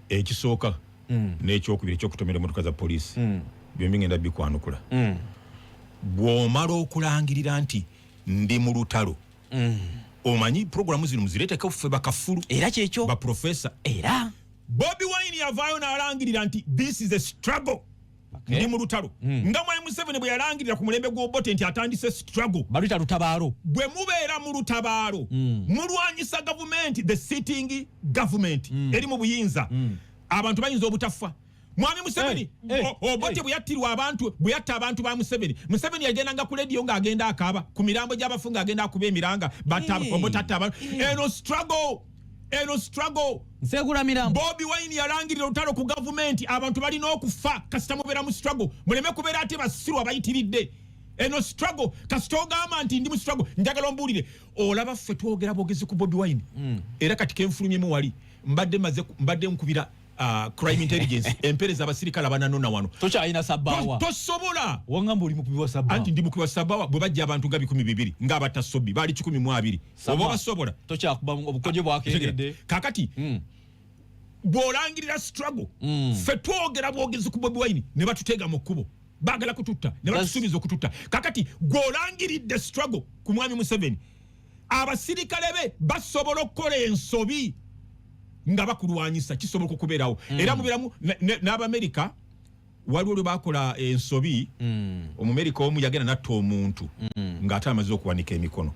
Ekisooka n'ekyokubiri, ekyokutomera emotoka za poliisi, byombi ngenda bikwanukula. Bw'omala okulangirira nti ndi mu lutalo, omanyi programu zino muzireeteko ffe bakafulu, Era kyekyo. Baprofesa. Era Bobi Wine yavaayo n'alangirira nti this is a struggle, ndi mu lutalo, nga Mwami Museveni bwe yalangirira ku mulembe gw'Obote nti atandise struggle. Baluyita lutabaalo. Bwe mubeera mu lutabaalo, mulwanyisa gavumenti, the sitting government eri mu buyinza, abantu bayinza obutafa. Mwami Museveni, Obote bwe yattirwa abantu, bwe yatta abantu ba Museveni, Museveni yagendanga ku lediyo ng'agenda akaaba ku mirambo gy'abafu, ng'agenda akuba emiranga, batta Obote, atta abantu. Eno struggle, eno struggle. Nseegula mirambo. Bobi Wine yalangirira olutalo ku gavumenti. Abantu balina okufa kasita mubeera mu struggle. Muleme kubeera ate basiru abayitiridde. Eno struggle. Kasita ogamba nti ndi mu struggle, njagala ombuulire, olaba ffe twogera bwogezi ku Bobi Wine. Era kati kenfulumyemu wali mbadde maze, mbadde nkubira crime intelligence, empereza abasirikale abananona wano. Tokyalina sabbaawa. Tosobola. Wangamba oli mukubi wa sabbaawa. Anti ndi mukubi wa sabbaawa. Bwe bajja abantu nga 200 ng'abatta Sobi baali 120, oba obasobola? Tokyakuba, obukodyo bwakeredde. Kakati bw'olangirira struggle, ffe twogera bwogezi ku Bobi Wine ne batutega mu kkubo, baagala kututta ne batusuubiza okututta. Kakati gw'olangiridde struggle ku Mwami Museveni, abasirikale be basobola okukola ensobi nga bakulwanyisa, kisobola okukubeerawo. Era mubeeramu n'Abamerika, waliwo lwe bakola ensobi, Omumerika omu yagenda natta omuntu ng'ate amaze okuwanika emikono.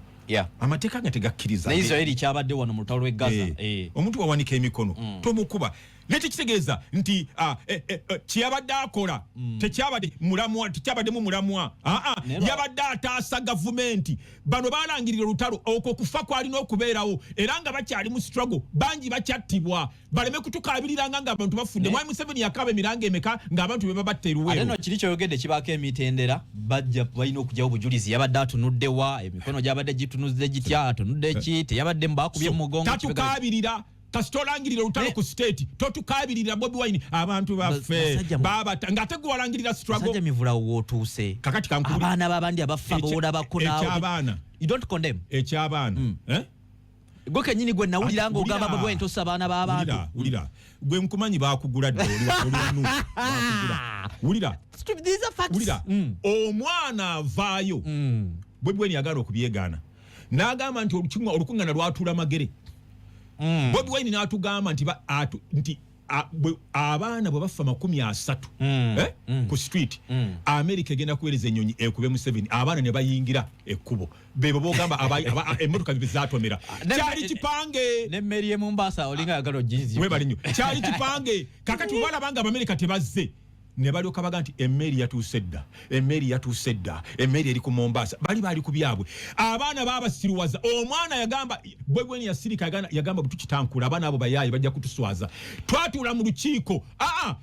Amateeka nga tegakkiriza. Ne Israeli kyabadde wano mu lutalo lw'e Gaza. Omuntu wawanika emikono tomukuba, naye tekitegeeza nti kyeyabadde akola tekyabadde mulamwa, tekyabaddemu mulamwa. Aa, yabadde ataasa gavumenti. Bano balangirira olutalo, okwo kufa kwalina okubeerawo, era nga bakyali mu struggle bangi bakyattibwa. Baleme kutukabiriranga nga abantu bafudde. Mwami Museveni yakaaba emiranga emeka ng'abantu be babatta Ate eruweero? No kiri kyoyogedde kibaako emitendera. Bajja balina okugyawo obujulizi. Yabadde atunuddewa? Emikono gyabadde gitunuzze gitya? Atunudde ki? Teyabadde mubakubye mu mugongo? Tatukabirira. Kasita olangirira olutalo ku state, totukabirira Bobi Wine, abantu baffe babata ng'ate gwe walangirira struggle. Basajja mivula, wootuuse. Kakati kankubuli- Abaana b'abandi abafa boolabako naawe. Ekyabaana. You don't condemn. Ekyabaana, eh? Gwe kenyini gwe nawulira nga ogamba Wulira. Bobi Wine tossa abaana b'abantu. Wulira, wulira, gwe nkumanyi, bakugula dda, oli wanu, bakugula. Wulira. These are facts. Wulira. Omwana avaayo, Bobi Wine yagaana okubyegaana n'agamba nti olukuŋŋaana lwatuula Magere. Bobi Wine n'atugamba nti nti abaana bwe bafa 30, eh, ku street, America egenda kuweereza ennyonyi ekube Museveni. Abaana ne bayingira ekkubo, bebo bogamba emmotoka bye zatomera. Kyali kipange. N'emmeri y'e Mombasa olinga ayagala ogizi. Webali nnyo, kyali kipange. Kakati bwe nga Abamerika tebazze, ne balyoka baga nti emmeri yatuuse dda, emmeri yatuuse dda, emmeri eri ku Mombasa. Bali baali ku byabwe, abaana babasiruwaza. Omwana yagamba, Bobi Wine yasirika, yagamba bwe tukitankula abaana abo bayaaye bajja kutuswaza. Twatuula mu lukiiko. Aa,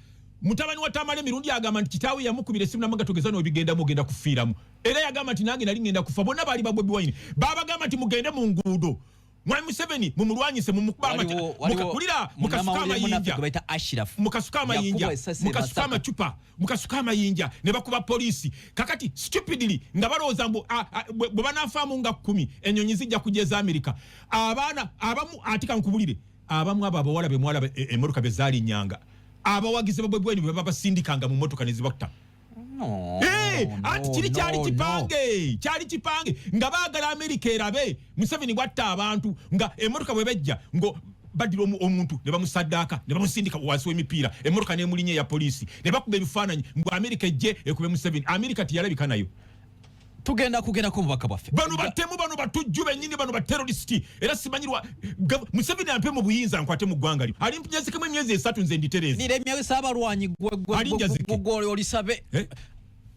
mutabani wa Tamala emirundi agamba nti kitaawe yamukubira esimu namaga togeza n'obigendamu, ogenda kufiiramu. Era yagamba nti nange nali ngenda kufa. Bonna baali ba Bobi Wine, babagamba nti mugende mu nguudo, Mwami Museveni mumulwanyise, mumukuba Waliwo wulira, mukasuka munnamawulire munnaffe amayinja, gwe bayita Ashraf. Mukasuka amayinja, Yakubwa essasi e mukasuka Masaka. amacupa, mukasuka amayinja, ne bakuba poliisi. Kakati stupidly nga balowooza mbu bwe banafaamu nga 10, ennyonyi zijja kujja eza Amerika. Abaana abamu, ate kankubulire, abamu abo abawala be mwalaba emmotoka be zaalinyanga, abawagizi ba Bobi Wine bwe babasindikanga mu mmotoka ne zibatta. No, no, anti kiri kyali no, kipange, kyali kipange nga baagala Amerika erabe Museveni bwatta abantu, nga emmotoka bwe bejja ngo baddira omuntu ne bamusaddaaka ne bamusindika wansi w'emipiira, emmotoka n'emulinya eya poliisi, ne bakuba ebifaananyi ngu Amerika ejje ekube Museveni. Amerika teyalabika nayo. Tugenda kugendako mu bubaka bwaffe. Bano batemu, bano batujju bennyini, bano baterrorist. Era simanyirwa Museveni ampe mu buyinza nkwate mu ggwanga lyo, alimpunyazikemu emyezi 3, nze nditereeza. Niremye saabalwanyi. Ali njazike. Gwe olisabe. Eh?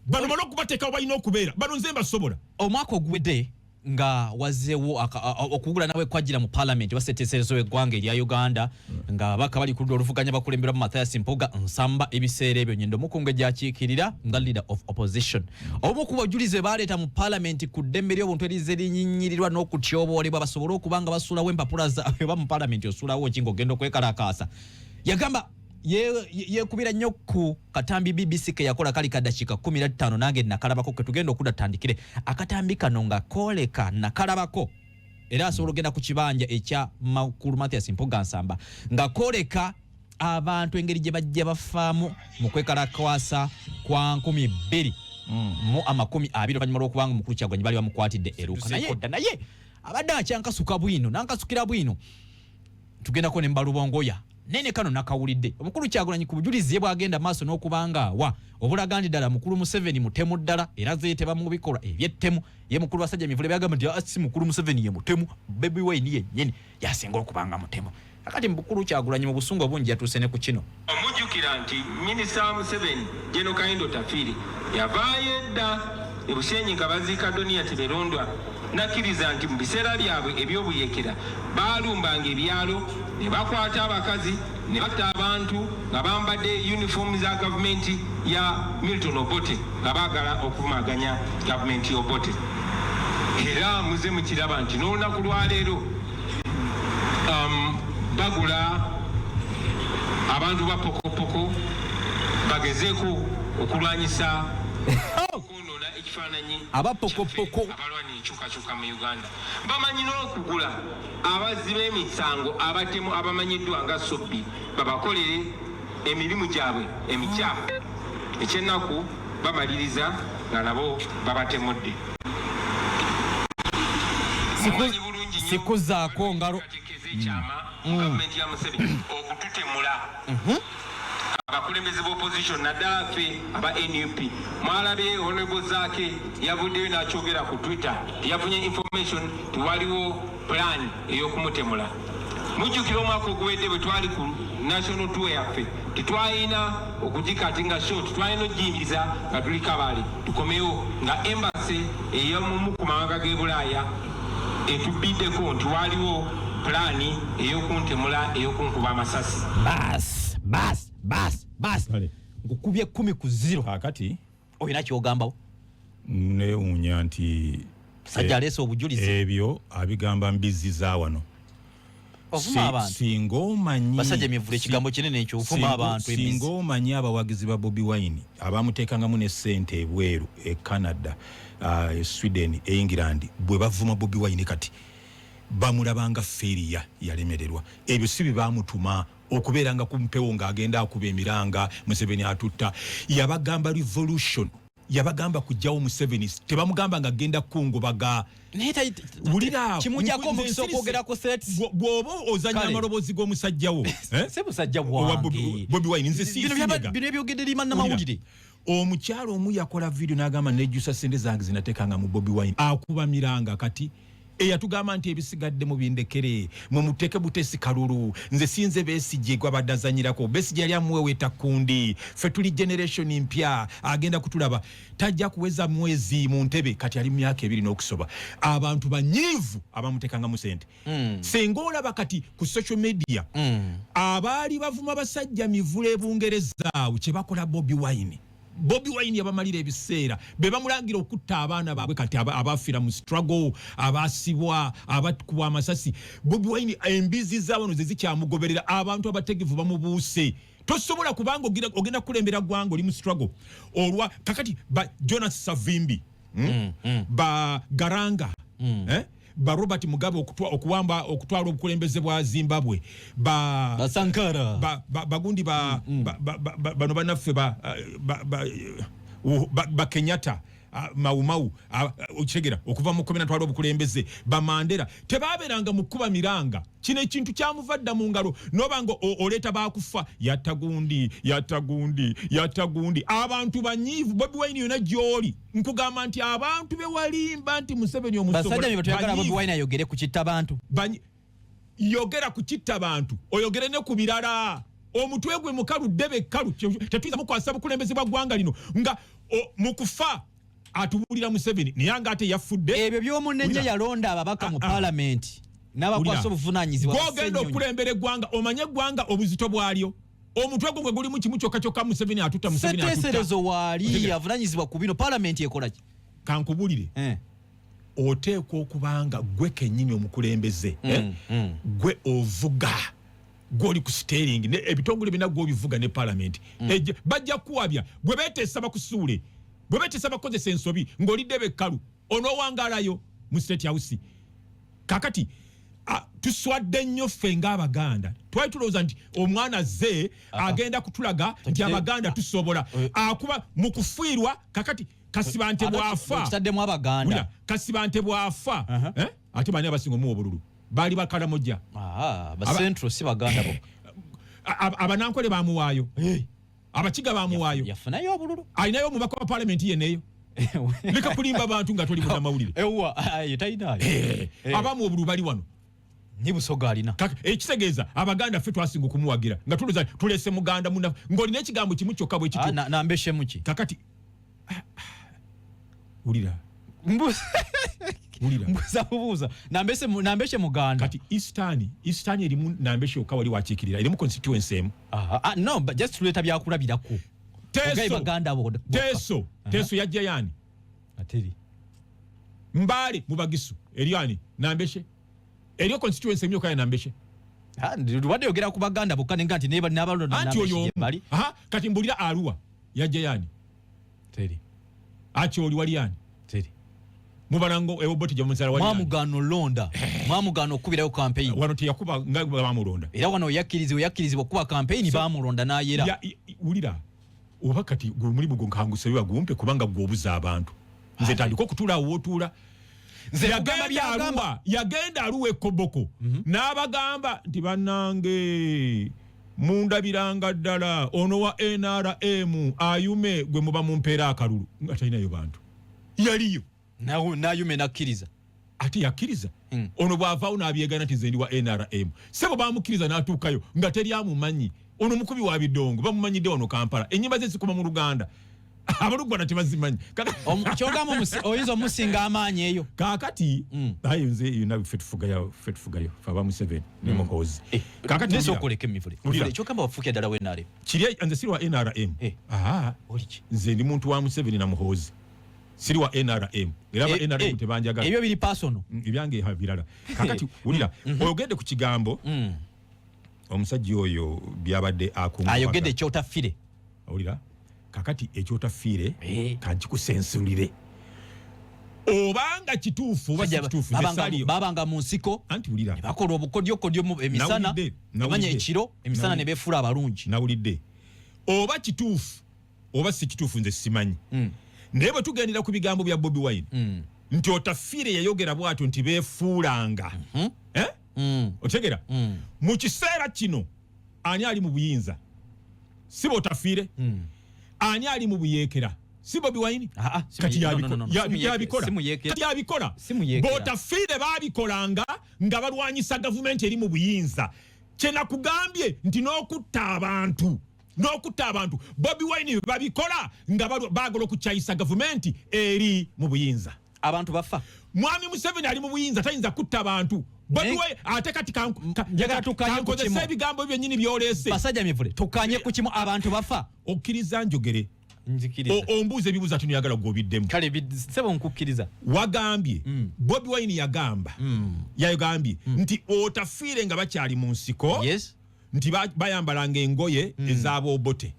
Bano bano okubateeka balina okubeera bano, nze mbasobola. Omwaka oguwedde Nga wazeewo okuwugula nawe kwajjira mu palamenti baseteeserezo w'eggwanga erya Uganda, nga ababaka bali ku ludda oluvuganya bakulemberwa Mathias Mpuuga Nsamba. Ebiseera ebyo Nyendo Mukungu gyakiikirira nga leader of opposition. Obumu ku bujulizi bwe baleeta mu palamenti ku ddembe ly'obuntu erize linyinyirirwa n'okutyoboolebwa, basobole okuba nga basuulawo empapula zaabwe, oba mu palamenti osuulawo ki ng'ogenda okwekalakaasa, yagamba yeekubira nnyo ku katambi BBC ke yakola kali kadakiika 15. Nange nakalabako. Ke tugenda okudda tutandikire akatambi kano nga kooleka nakalabako, era asobola okugenda ku kibanja ekya Makulu Mathias Mpuuga Nsamba, nga kooleka abantu engeri gye bajja bafaamu mu kwekalakaasa kwa 2020, oluvannyuma lw'okubanga omukulu Kyagulanyi baali bamukwatidde eruka. Naye dda naye abadde akyankasuka bwino nankasukira bwino, tugendako ne mbalubongoya nene kano nakawulidde omukulu Kyagulanyi ku bujulizi ye bwagenda maaso n'okubanga awa obulaga nti ddala mukulu Museveni mutemu ddala, era zeeteba mu bikolwa eby'ettemu. Ye mukulu Basajja Mivule byagamba nti, "Ah, si mukulu Museveni ye mutemu, Bobi Wine yennyini yasinga okubanga mutemu." Akati mukulu Kyagulanyi mu busungu obungi yatuuse ne ku kino. Omujjukira nti minisita wa Museveni, General Kahinda Otafiire, yavaayo edda e Bushenyi nga baziika Donia Tiberondwa, nakkiriza nti mu biseera byabwe eby'obuyekera baalumbanga ebyalo ne bakwata abakazi ne batta abantu nga bambadde yunifoomu za gavumenti ya Milton Obote, nga baagala okuvumaganya gavumenti y'Obote. Era muze mukiraba nti n'olunaku lwaleero bagula abantu ba pokopoko bagezeeko okulwanyisa okwonoona ekifaananyi Aba pokopoko. kyaffe abalwanya enkyukakyuka mu Uganda. Bamanyi n'okugula abazzi b'emisango abatemu abamanyiddwa nga Sobbi babakolere emirimu gyabwe emikyafu. Ekyennaku, bamaliriza nga nabo babatemudde. Mumanyi bulungi nnyo Sikuzaako ngalo. enteekateeka ez'ekyama mu gavumenti ya Museveni okututemula abakulembeze b'opposition, naddala ffe aba NUP. Mwalabye Honorable Zaake yavuddeyo n'akyogera ku Twitter, yafunye information tiwaliwo plan ey'okumutemula. Mujjukira omwaka oguwedde bwe twali ku national tour yaffe, tetwalina okugicuttinga short, twalina okugiyimiriza nga tuli Kabale tukomewo, nga embassy ey'omumu ku mawanga g'e Bulaaya etubbiddeko nti waliwo pulaani ey'okuntemula, ey'okunkuba amasasi. Bas, bas, bas, bas. Kale. Nkukubye 10-0. Kaakati Olina kyogambawo? Neewuunya nti Sajja aleese obujulizi. Ebyo abigamba mbizzi za wano. Ovuma abantu. Singa omanyi Basajja Mivule, ekigambo kinene ekyo, ovuma abantu singa embizi. Omanyi abawagizi ba Bobi Wine abamuteekangamu ne ssente ebweru e Canada, e Sweden, e England, bwe bavuma Bobi Wine kati bamulabanga failure, yalemererwa. Ebyo si bye bamutuma okubeeranga ku mpewo ng'agenda akuba emiranga Museveni atutta. Yabagamba revolution, yabagamba kujjawo Museveni, tebamugamba nga agenda kungubaga. Naye Wulira. Kimujjako omukisa okwogera ku threats. Bw'oba ozanya Kale. amaloboozi g'omusajjawo, eh? Si musajja Owa wange. Bobi Wine, nze si Bino sinyega. bino ebyogedde lima namawulire. Omukyalo omu yakola video n'agamba, "Nejjusa sente zange zinateekanga mu Bobi Wine akuba miranga." Kati eyatugamba nti ebisigadde mubindekere, mumuteeke butesi kalulu, nze sinze Besigye gwabadde azanyirako. Besigye yali amuweweeta kundi, ffe tuli generation mpya, agenda kutulaba tajja kuweza mwezi mu ntebe. Kati ali mu myaka 2 n'okusoba. Abantu banyiivu abamuteekangamu sente. Singa olaba kati ku social media abaali bavuma Basajja Mivule ebungereza awo kye bakola Bobi Wine. Bobi Wine yabamalira ebiseera be bamulangira okutta abaana baabwe, kati abafiira mu struggle, abasibwa, abakubwa amasasi. Bobi Wine embizi zaawano ze zikyamugoberera. Abantu abategevu bamubuuse. Tosobola kubanga ogenda kukulembera ggwanga oli mu struggle olwa kakati ba Jonas Savimbi, Ba Garanga, eh? Ba Robert Mugabe okuwamba, okutwala obukulembeze bwa Zimbabwe, ba Basankara. Bagundi ba, ba, ba, ba, ba, bano bannaffe ba Kenyatta, Mau Mau, okitegera, okuva mu 18 obukulembeze, ba Mandela tebabeeranga mu kkuba miranga. Kino ekintu kyamuva dda mu ngalo. Noba nga oleeta bakufa, yatta gundi, yatta gundi, yatta gundi. Abantu banyiivu. Bobi Wine yona gy'oli, nkugamba nti abantu bewalimba nti Museveni omusobola Basajja bye twagala Bobi banyiivu. Wine ayogere ku kitta bantu. Yogera ku kitta bantu, oyogere ne ku birala. Omutwe gwe mukalu, ddebe ekkalu. Tetuyinza mukwasa bukulembeze bwa ggwanga lino nga mu kufa. Atubuulira Museveni naye nga ate yafudde. Ebyo by'omunenye yalonda ababaka mu palamenti n'abakwasa obuvunaanyizibwa. Gwogenda okulembera eggwanga, omanye eggwanga obuzito bwalyo, omutwe gwo gwe gulimu kimu kyokka kyokka, Museveni atutta, Museveni atutta. Seteeserezo waali avunaanyizibwa ku bino, palamenti ekola ki? Kankubulire, oteekwa okubanga gwe kennyini omukulembeze, gwe ovuga, gwoli ku steering, ebitongole byonna gwobivuga ne palamenti. Bajja kuwabya bwe beteesa bakusuule, bwe beteesa bakozesa ensobi ng'olidde bekkalu onoowangalayo mu State House. Kakati tuswadde nnyo ffe ng'Abaganda. Twali tulowooza nti omwana ze agenda kutulaga nti Abaganda tusobola akuba mu kufiirwa. Kakati Kasibante bw'afa, kitaddemu Abaganda. Kasibante bw'afa, ate bani abasinga omuwa obululu? Baali Bakalamojja. Ba Central, si Baganda bo. Abanankole bamuwaayo, Abakiga bamuwaayo. Yafunayo obululu. Alinayo omubaka wa palamenti yeneeyo? Leka kulimba abantu nga toli munamawulire. Talinayo. Abamu obululu bali wano. Ni Busoga alina. Ekitegeeza Abaganda ffe twasinga okumuwagira nga tulowooza tulese muganda muna ng'olina ekigambo kimu kyokka bwe kityo. Nambeshemuki? Kakati wulira, wulira. Mbuza bubuuza, Nambeshe muganda? Kati Eastern erimu Nambeshe yokka wali wakiikirira, erimu constituency emu. No, but just tuleeta byakulabirako. Teso. Baganda bo. Teso yajja yani? Ateri. Mbale Mubagisu eri ani? Nambeshe eriyo constituency emu yokka ya Nambeshe. Lubadde yogera ku Baganda bokka nenga nti n'abalonda. Anti oyo. Kati mbulira, Arua yajja yani? Teri. Acholi wali yani? Teri. Mubalango ewoboti gye wali. Mwamugano londa, mwamugano okubirayo campaign. Wano teyakuba nga bamulonda. Era wano yakkirizibwa, yakkirizibwa okuba campaign, bamulonda n'ayera. Wulira, oba kati gwe mulimu gwo nkangusabe bagumpe kubanga gwe obuza abantu. Nze tandika okutuula awo wootuula. Yagenda Arua, yagenda Arua ekoboko n'abagamba nti bannange mundabiranga ddala ono wa NRM Ayume gwe muba mumpeera akalulu, nga talinayo bantu yaliyo. Nayume nakkiriza. Ate yakkiriza. Ono bw'avaawo n'abyegana nti nze ndi wa NRM, sebo bamukkiriza n'atuukayo nga teri amumanyi. Ono mukubi wa bidongo, bamumanyidde wano Kampala, ennyimba ze zikuma mu Luganda, Abaluganda tebazimanyi. Kyogamba oyinza omusinga amaanyi eyo? Kakati aye nze yonna ffe tufugayo, ffe tufugayo fe aba Museveni ne Muhoozi. Kakati okoleka emivule kyogamba wafuukira ddala wa NRM? Kiri nze siri wa NRM. Nze ndi muntu wa Museveni na Muhoozi, siri wa NRM era aba NRM tebanjagala. Ebyo biri personal. Ebyange birala. Kakati wulira, oyogedde ku kigambo omusajja oyo byabadde akungubaga. Ayogedde ekyotafire. Owulira, kakati ekyotafiire kankikusensulire obanga kituufu oba si kituufu, nze saaliyo. Babanga mu nsiko. Anti wulira. Ne bakola obukodyokodyo emisana. Nawulidde, emanya nawulidde. Ekiro emisana ne beefuula abalungi. Nawulidde, oba kituufu oba si kituufu nze simanyi, naye bwe tugendera ku bigambo bya Bobi Wine nti Otafiire yayogera bw'atyo nti beefuulanga, Eh? Otegera, mu kiseera kino ani ali mu buyinza? Si Botafiire? Ani ali mu buyeekera? Si Bobi Wine? Ah, ah, si Kati no, no, no, si muyekera, yabikola. si muyekera. Kati yabikola. Si muyekera. Botafiire babikolanga nga balwanyisa gavumenti eri mu buyinza. Kyenakugambye nti n'okutta abantu Bobi Wine babikola nga baagala okukyayisa gavumenti eri mu buyinza. Abantu bafa. Mwami Museveni ali mu buyinza tayinza kutta bantu. Bobi Wine ate kati Njagala tukanye ku kankozese kimu. ebigambo byennyini byoleese. Basajja mivule, tukanye ku kimu, abantu bafa. Okkiriza njogere? Nzikiriza. Ombuuza ebibuuzo ate noyagala gwobiddemu. Kale sebo nkukkiriza. Wagambye Bobi Wine yagamba, yagambye nti Otafiire nga bakyali mu nsiko nti bayambalanga engoye ez'abobote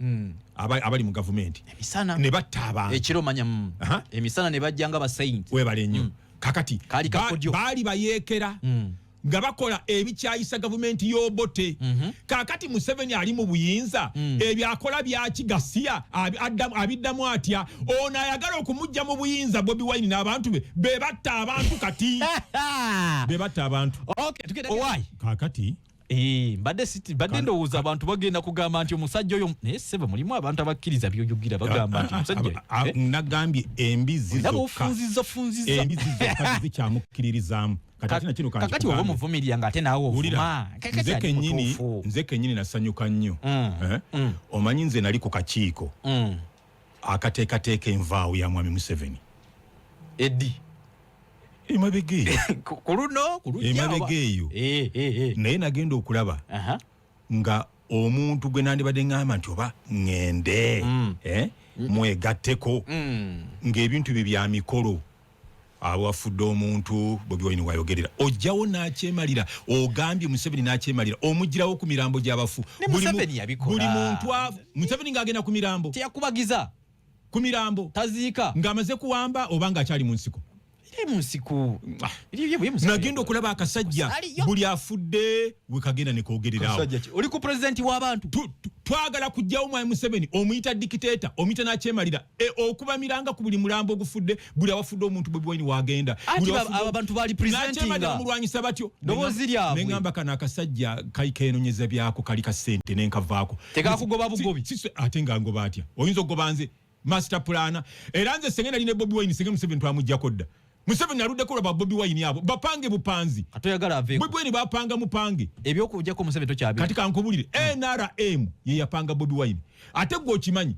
abali mu gavumenti emisana ne batta abantu. Ekiro manya. Emisana ne bajjanga basaint. Webale nnyo. Kakati Kaali kakodyo. baali bayeekera nga bakola ebikyayisa gavumenti y'Obote. Kakati Museveni ali mu buyinza, ebyo akola byaki? Gasiya abiddamu atya ono ayagala okumujja mu buyinza? Bobi Wine n'abantu be be batta abantu, kati be batta abantu. Okay, tugende. Owai. Kakati Eh, mbadde ndowooza abantu bagenda kugamba nti omusajja oyo, naye sebo mulimu abantu abakkiriza byoyogera, bagamba nti omusajja Nagambye embizi ndaba zokka. Ofunziza funziza. Embizi zokka zikyamukkiririzaamu. Kati ate nakino Kakati oba kankikugambe. omuvumirira nga ate naawe Wulira, ovuma. Kakati nze ali kennyini mutuufu. Nze kennyini nasanyuka nnyo. Eh? Omanyi nze nali ku kakiiko akateekateeka envaawo ya mwami Museveni. Edi Emabega eyo. Ku luno ku lujja Emabega oba- eyo. Eh. Naye nagenda okulaba nga omuntu gwe nandibadde ŋŋamba nti oba ŋŋende mwegatteko, ng'ebintu bye bya mikolo, awafudde omuntu Bobi Wine wayogerera, ojjawo n'akyemalira, ogambye Museveni n'akyemalira, omugirawo ku mirambo gy'abafu. Ne Buli Museveni yabikola. Buli muntu Museveni ng'agenda ku mirambo. Teyakubagiza. Ku mirambo. Taziika. Ng'amaze kuwamba oba ng'akyali mu nsiko. Eri mu nsiko. Eri ye Museveni. Nagenda okulaba akasajja Aliyo. buli afudde wekagenda nekogererawo. Kasajja ki? Oli ku pulezidenti w'abantu. Twagala kugyawo mwami Museveni, omuyita dictator, omuyita n'akyemalira, okuba miranga ku buli mulambo ogufudde, buli awafudde omuntu Bobi Wine wagenda. Anti Buli awafudde aba bantu bali presentinga. N'akyemalira bamulwanyisa batyo. Ddoboozi lyabwe. Neŋŋamba kano akasajja kenonyeza byako, kali ka ssente, nenkavaako. Tekakugoba bugobi. Ate nga ngoba atya? Oyinza okugoba nze master planner? Era nze senga nali ne Bobi Wine, senga Museveni twamuggyako dda. Museveni aluddeko lwa ba Bobi Wine abo bapange bupanzi. Atoyagala aveeko. Bobi Wine bapanga mupange. Ebyokujjako Museveni tokyabiri. Kati kankubulire, NRM ye yapanga Bobi Wine. Ate gwe okimanyi,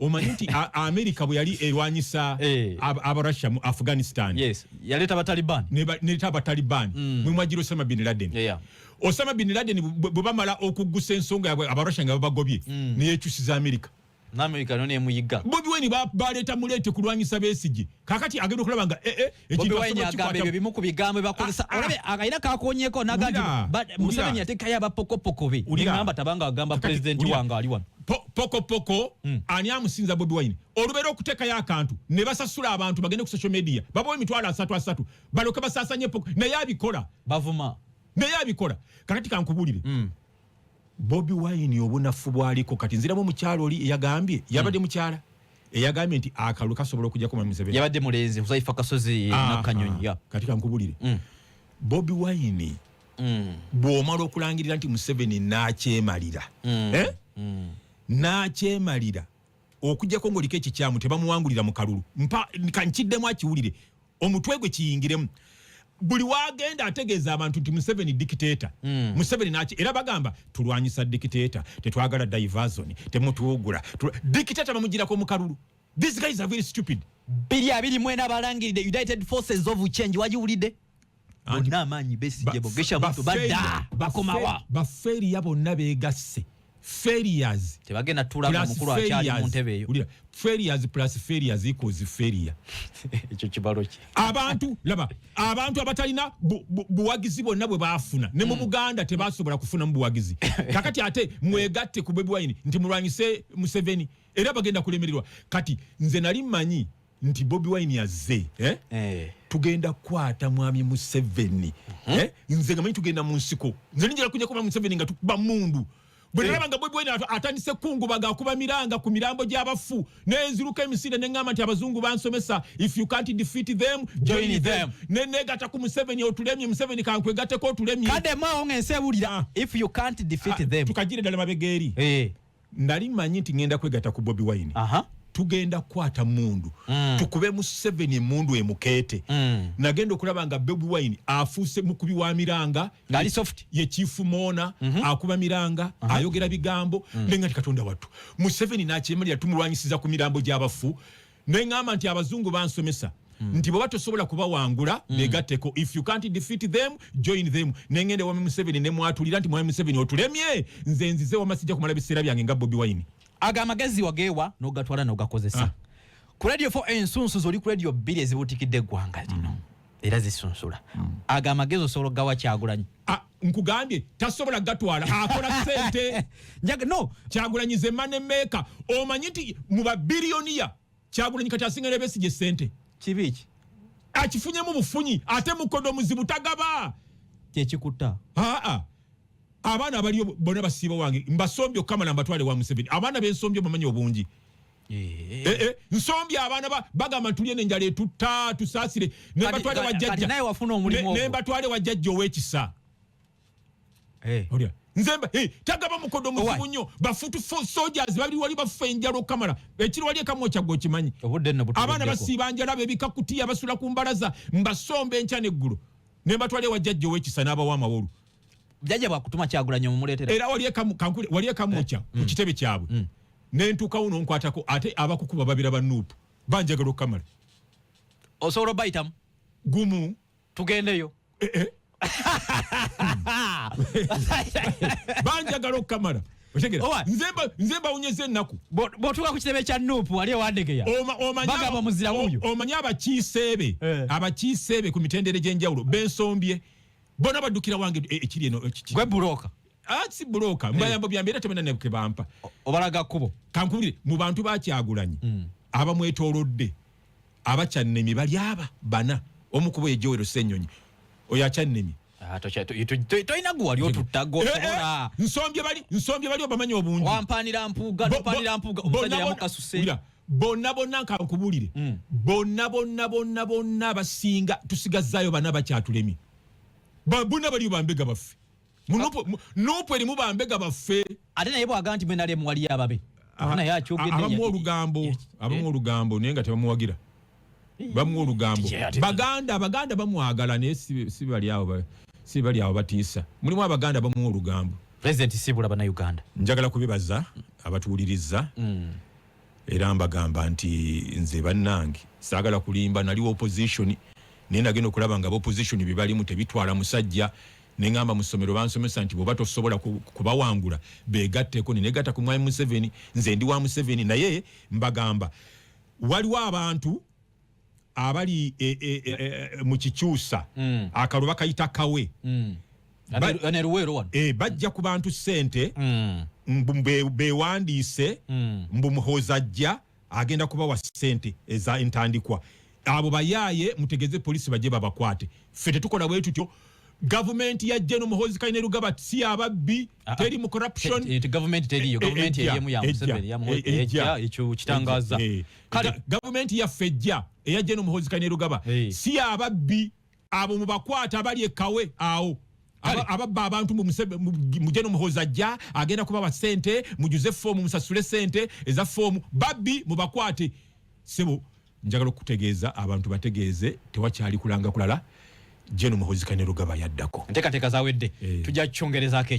omanyi nti America bwe yali erwanyisa Abarussia mu Afghanistan, Yes, yaleeta Abataliban. Neleta Abataliban, mwe mwagira Osama bin Laden. Osama bin Laden bwe bamala okuggusa ensonga yabwe, Abarussia nga babagobye, neyekyusiza America. N'Amerika no nemuyiga. Bobi Wine baleeta muleete kulwanyisa Besigye. Kakati agenda okulaba nga Bobi ekintu Wine asobola agamba okukikwata. ebyo bimu ku bigambo byebakozesa. Ah, ah. Olabe alina kakonyeko naga nti Wulira, wulira. Museveni yateekayo abapokopoko be. Wulira. Neŋŋamba tabanga agamba Kakati, pulezidenti wulira. wange ali wano. Pokopoko ani amusinza Bobi Wine? Olubeera okuteekayo akantu ne basasula abantu bagende ku social media, babawo emitwalo asatu asatu, balyoke basaasanye poko. Naye abikola. Bavuma. Naye abikola. Kakati kankubulire, Bobi Wine obunafu bwaliko kati, nziramu omukyalo oli eyagambye, yabadde mukyala eyagambye nti akalulu kasobola okujjako Mwami Museveni. Yabadde mulenzi Huzaifa Kasozi Nakanyonyi. Ya. Kati kankubulire, Bobi Wine bw'omala okulangirira nti Museveni n'akyemalira, eh? N'akyemalira, okujjako ng'oliko ekikyamu, tebamuwangulira mu kalulu. Mpa kankiddemu akiwulire, omutwe gwe kiyingiremu. Buli wagenda ategeeza abantu nti Museveni dictator, Museveni naki. Era bagamba tulwanyisa dictator, tetwagala diversion, temutuwugula. Dictator bamugirako mu kalulu. These guys are very stupid. 2024 balangiridde United Forces of Change, wagiwulidde? Bonna amaanyi Besigye bogesha muntu badda bakomawa. Ba failure bonna begasse, failures. Tebagenda tuula nga mukulu akyali mu ntebe eyo. Wulira, failures plus failures equals failure. Ekyo kibalo ki? Abantu laba, abantu abatalina buwagizi bwonna bwe baafuna ne mu Buganda tebasobola kufunamu buwagizi. Kakati ate mwegatte ku Bobi Wine nti mulwanyise Museveni, era bagenda kulemererwa. Kati nze nali mmanyi nti Bobi Wine azze, eh? Eh. Tugenda kukwata mwami Museveni, eh? Nze nga manyi tugenda mu nsiko, nze ninjala kujja kuba Museveni nga tukuba mundu. Bwe nalaba nga Bobi Wine atandise kungubaga, akuba miranga ku mirambo gy'abafu, nenziruka emisinde, neŋŋamba nti abazungu bansomesa, if you can't defeat them, join Join them. them. Nenegatta ku Museveni, otulemye Museveni, kankwegatteko, otulemye. Kadde awo ng'ensi ewulira. Ah. If you can't defeat them. Tukagire ddala mabega eri. Nali mmanyi nti ŋŋenda kwegatta ku Bobi Wine, tugenda kukwata mundu, tukube Museveni emundu emukeete. Nagenda okulaba nga Bobi Wine afuuse mukubi wa miranga. Ng'ali soft. Ye chief mourner, akuba miranga, ayogera bigambo. Nenga nti Katonda wattu, Museveni nakyemalira, tumulwanyisiza ku mirambo gy'abafu. Neŋŋamba nti abazungu bansomesa nti bweba tosobola kubawangula, begatteko. If you can't defeat them, join them. Nengenda wami Museveni nemwatulira nti mwami Museveni otulemye, nze nzize wama, sijja kumala biseera byange nga Bobi Wine. Aga amagezi wageewa n'ogatwala n'ogakozesa. Ku Radio 4 ensunsuzi, oli ku radio bbiri ezibuutikidde eggwanga lino era zisunsula. Aga amagezi osobola okugawa Kyagulanyi? Ah, nkugambye tasobola gatwala, akola sente. Njaga no. Kyagulanyi ze money maker. Omanyi nti mu ba billionaire Kyagulanyi kati asinga ne Besigye sente? Kibi ki? Akifunyemu bufunyi, ate mukodo muzibu, tagaba. Kyekikutta. Aa, abaana abaliyo bonna basiiba wange, mbasombye okukamala mbatwale wa Museveni. Abaana bensombye bamanyi obungi. Nsombye abaana bagamba ntulye nenjala etutta, tusaasire, nembatwale wa Kati jjajja. naye wafuna omulimu ogwo. Nembatwale wa jjajja ow'ekisa. Olya nze tagaba, mukodo muzibu Owai. nnyo. Ba foot soldiers babiri wali bafa enjala okukamala ekiri wali ekamwokya, gwe okimanyi. Obudde nno Abaana butuweddeko. basiiba njala, bebikakutiya, basula ku mbalaza. Mbasomba enkya neggulo nembatwale wa jjajja ow'ekisa n'abawa amawolu. Jjajja bwakutuma Kyagulanyi omumuleetera? Era wali wali ekamwokya ku kitebe kyabwe, nentuukawo nonkwatako, ate abakukuba babira ba NUP, banjagala okukamala. Osobola obayitamu? Gumu. Tugendeyo. Eh, eh. Banjagala okukamala. Otegera? Nze mbawunyeza ennaku. Bw'otuuka ku kitebe kya NUP wali ewandegeya, bagamba muzira wuuyo. Omanyi abakiise be, abakiise be ku mitendera egy'enjawulo bensombye bona baddukira wange, ekiri eno. Gwe broker? Ah, si broker, mbayambo byambe era tebena ne bampa. Obalaga kkubo. Kankubulire, mu bantu bakyagulanyi abamwetoolodde abakyannemi bali aba bana. Omu kubo ye Joel Ssenyonyi, oyo akyannemi. Ah, tolina gwe wali otutta gwosobola. Nsombye bali, nsombye bali, obamanyi obungi. Wampanira Mpuuga, nopanira Mpuuga, omusajja yamukasuse. Wulira, bonna bonna nkankubulire, bonna bonna bonna bonna abasinga tusigazaayo bana bakyatulemye. Bonna baliyo bambega baffe. Mu NUP erimu bambega baffe. Ate naye bwaga nti mwenalemu waliyo ababe. Ate naye akyogedde. Abamu olugambo, abamu olugambo, naye nga tebamuwagira, bamuwa olugambo. Baganda, abaganda bamwagala, naye si bali awo si bali awo batiisa. Mulimu abaganda bamuwa olugambo. President, sibula bannayuganda. Njagala kubebaza abatuwuliriza, era mbagamba nti nze bannange saagala kulimba, nali opposition, naye nagenda okulaba nga opposition bye balimu tebitwala musajja. Neŋŋamba mu ssomero bansomesa nti bw'oba tosobola kubawangula beegatteko, nenegatta ku mwami Museveni. Nze ndi wa Museveni, naye mbagamba waliwo abantu abali mu kikyusa akalulu bakayita kawe. Ane Luweero wano. Bajja ku bantu ssente mbu bewandiise mbu Muhoozi ajja agenda kubawa ssente eza entandikwa. Abo bayaaye, mutegeze polisi bajje babakwate. Ffe tetukola bwe tutyo. Gavumenti ya Gen Muhoozi Kainerugaba si ababbi, teri mu corruption. Gavumenti teriyo. Gavumenti ejja, erimu ya ejja, Museveni, ya Muhoozi, ejja. ejja, ekyo kitangaza. Kale gavumenti yaffe ejja eya Gen Muhoozi Kainerugaba si ababbi. Abo mubakwata abali ekawe awo. Ababba abantu mu Gen Muhoozi ajja agenda kubawa ssente, mujuze foomu, musasule ssente eza foomu. Babbi, mubakwate. Sebo, njagala okutegeeza abantu bategeeze tewakyali kulanga kulala. Gen Muhoozi Kainerugaba yaddako. Enteekateeka zawedde. Tujja kukyongerezaako.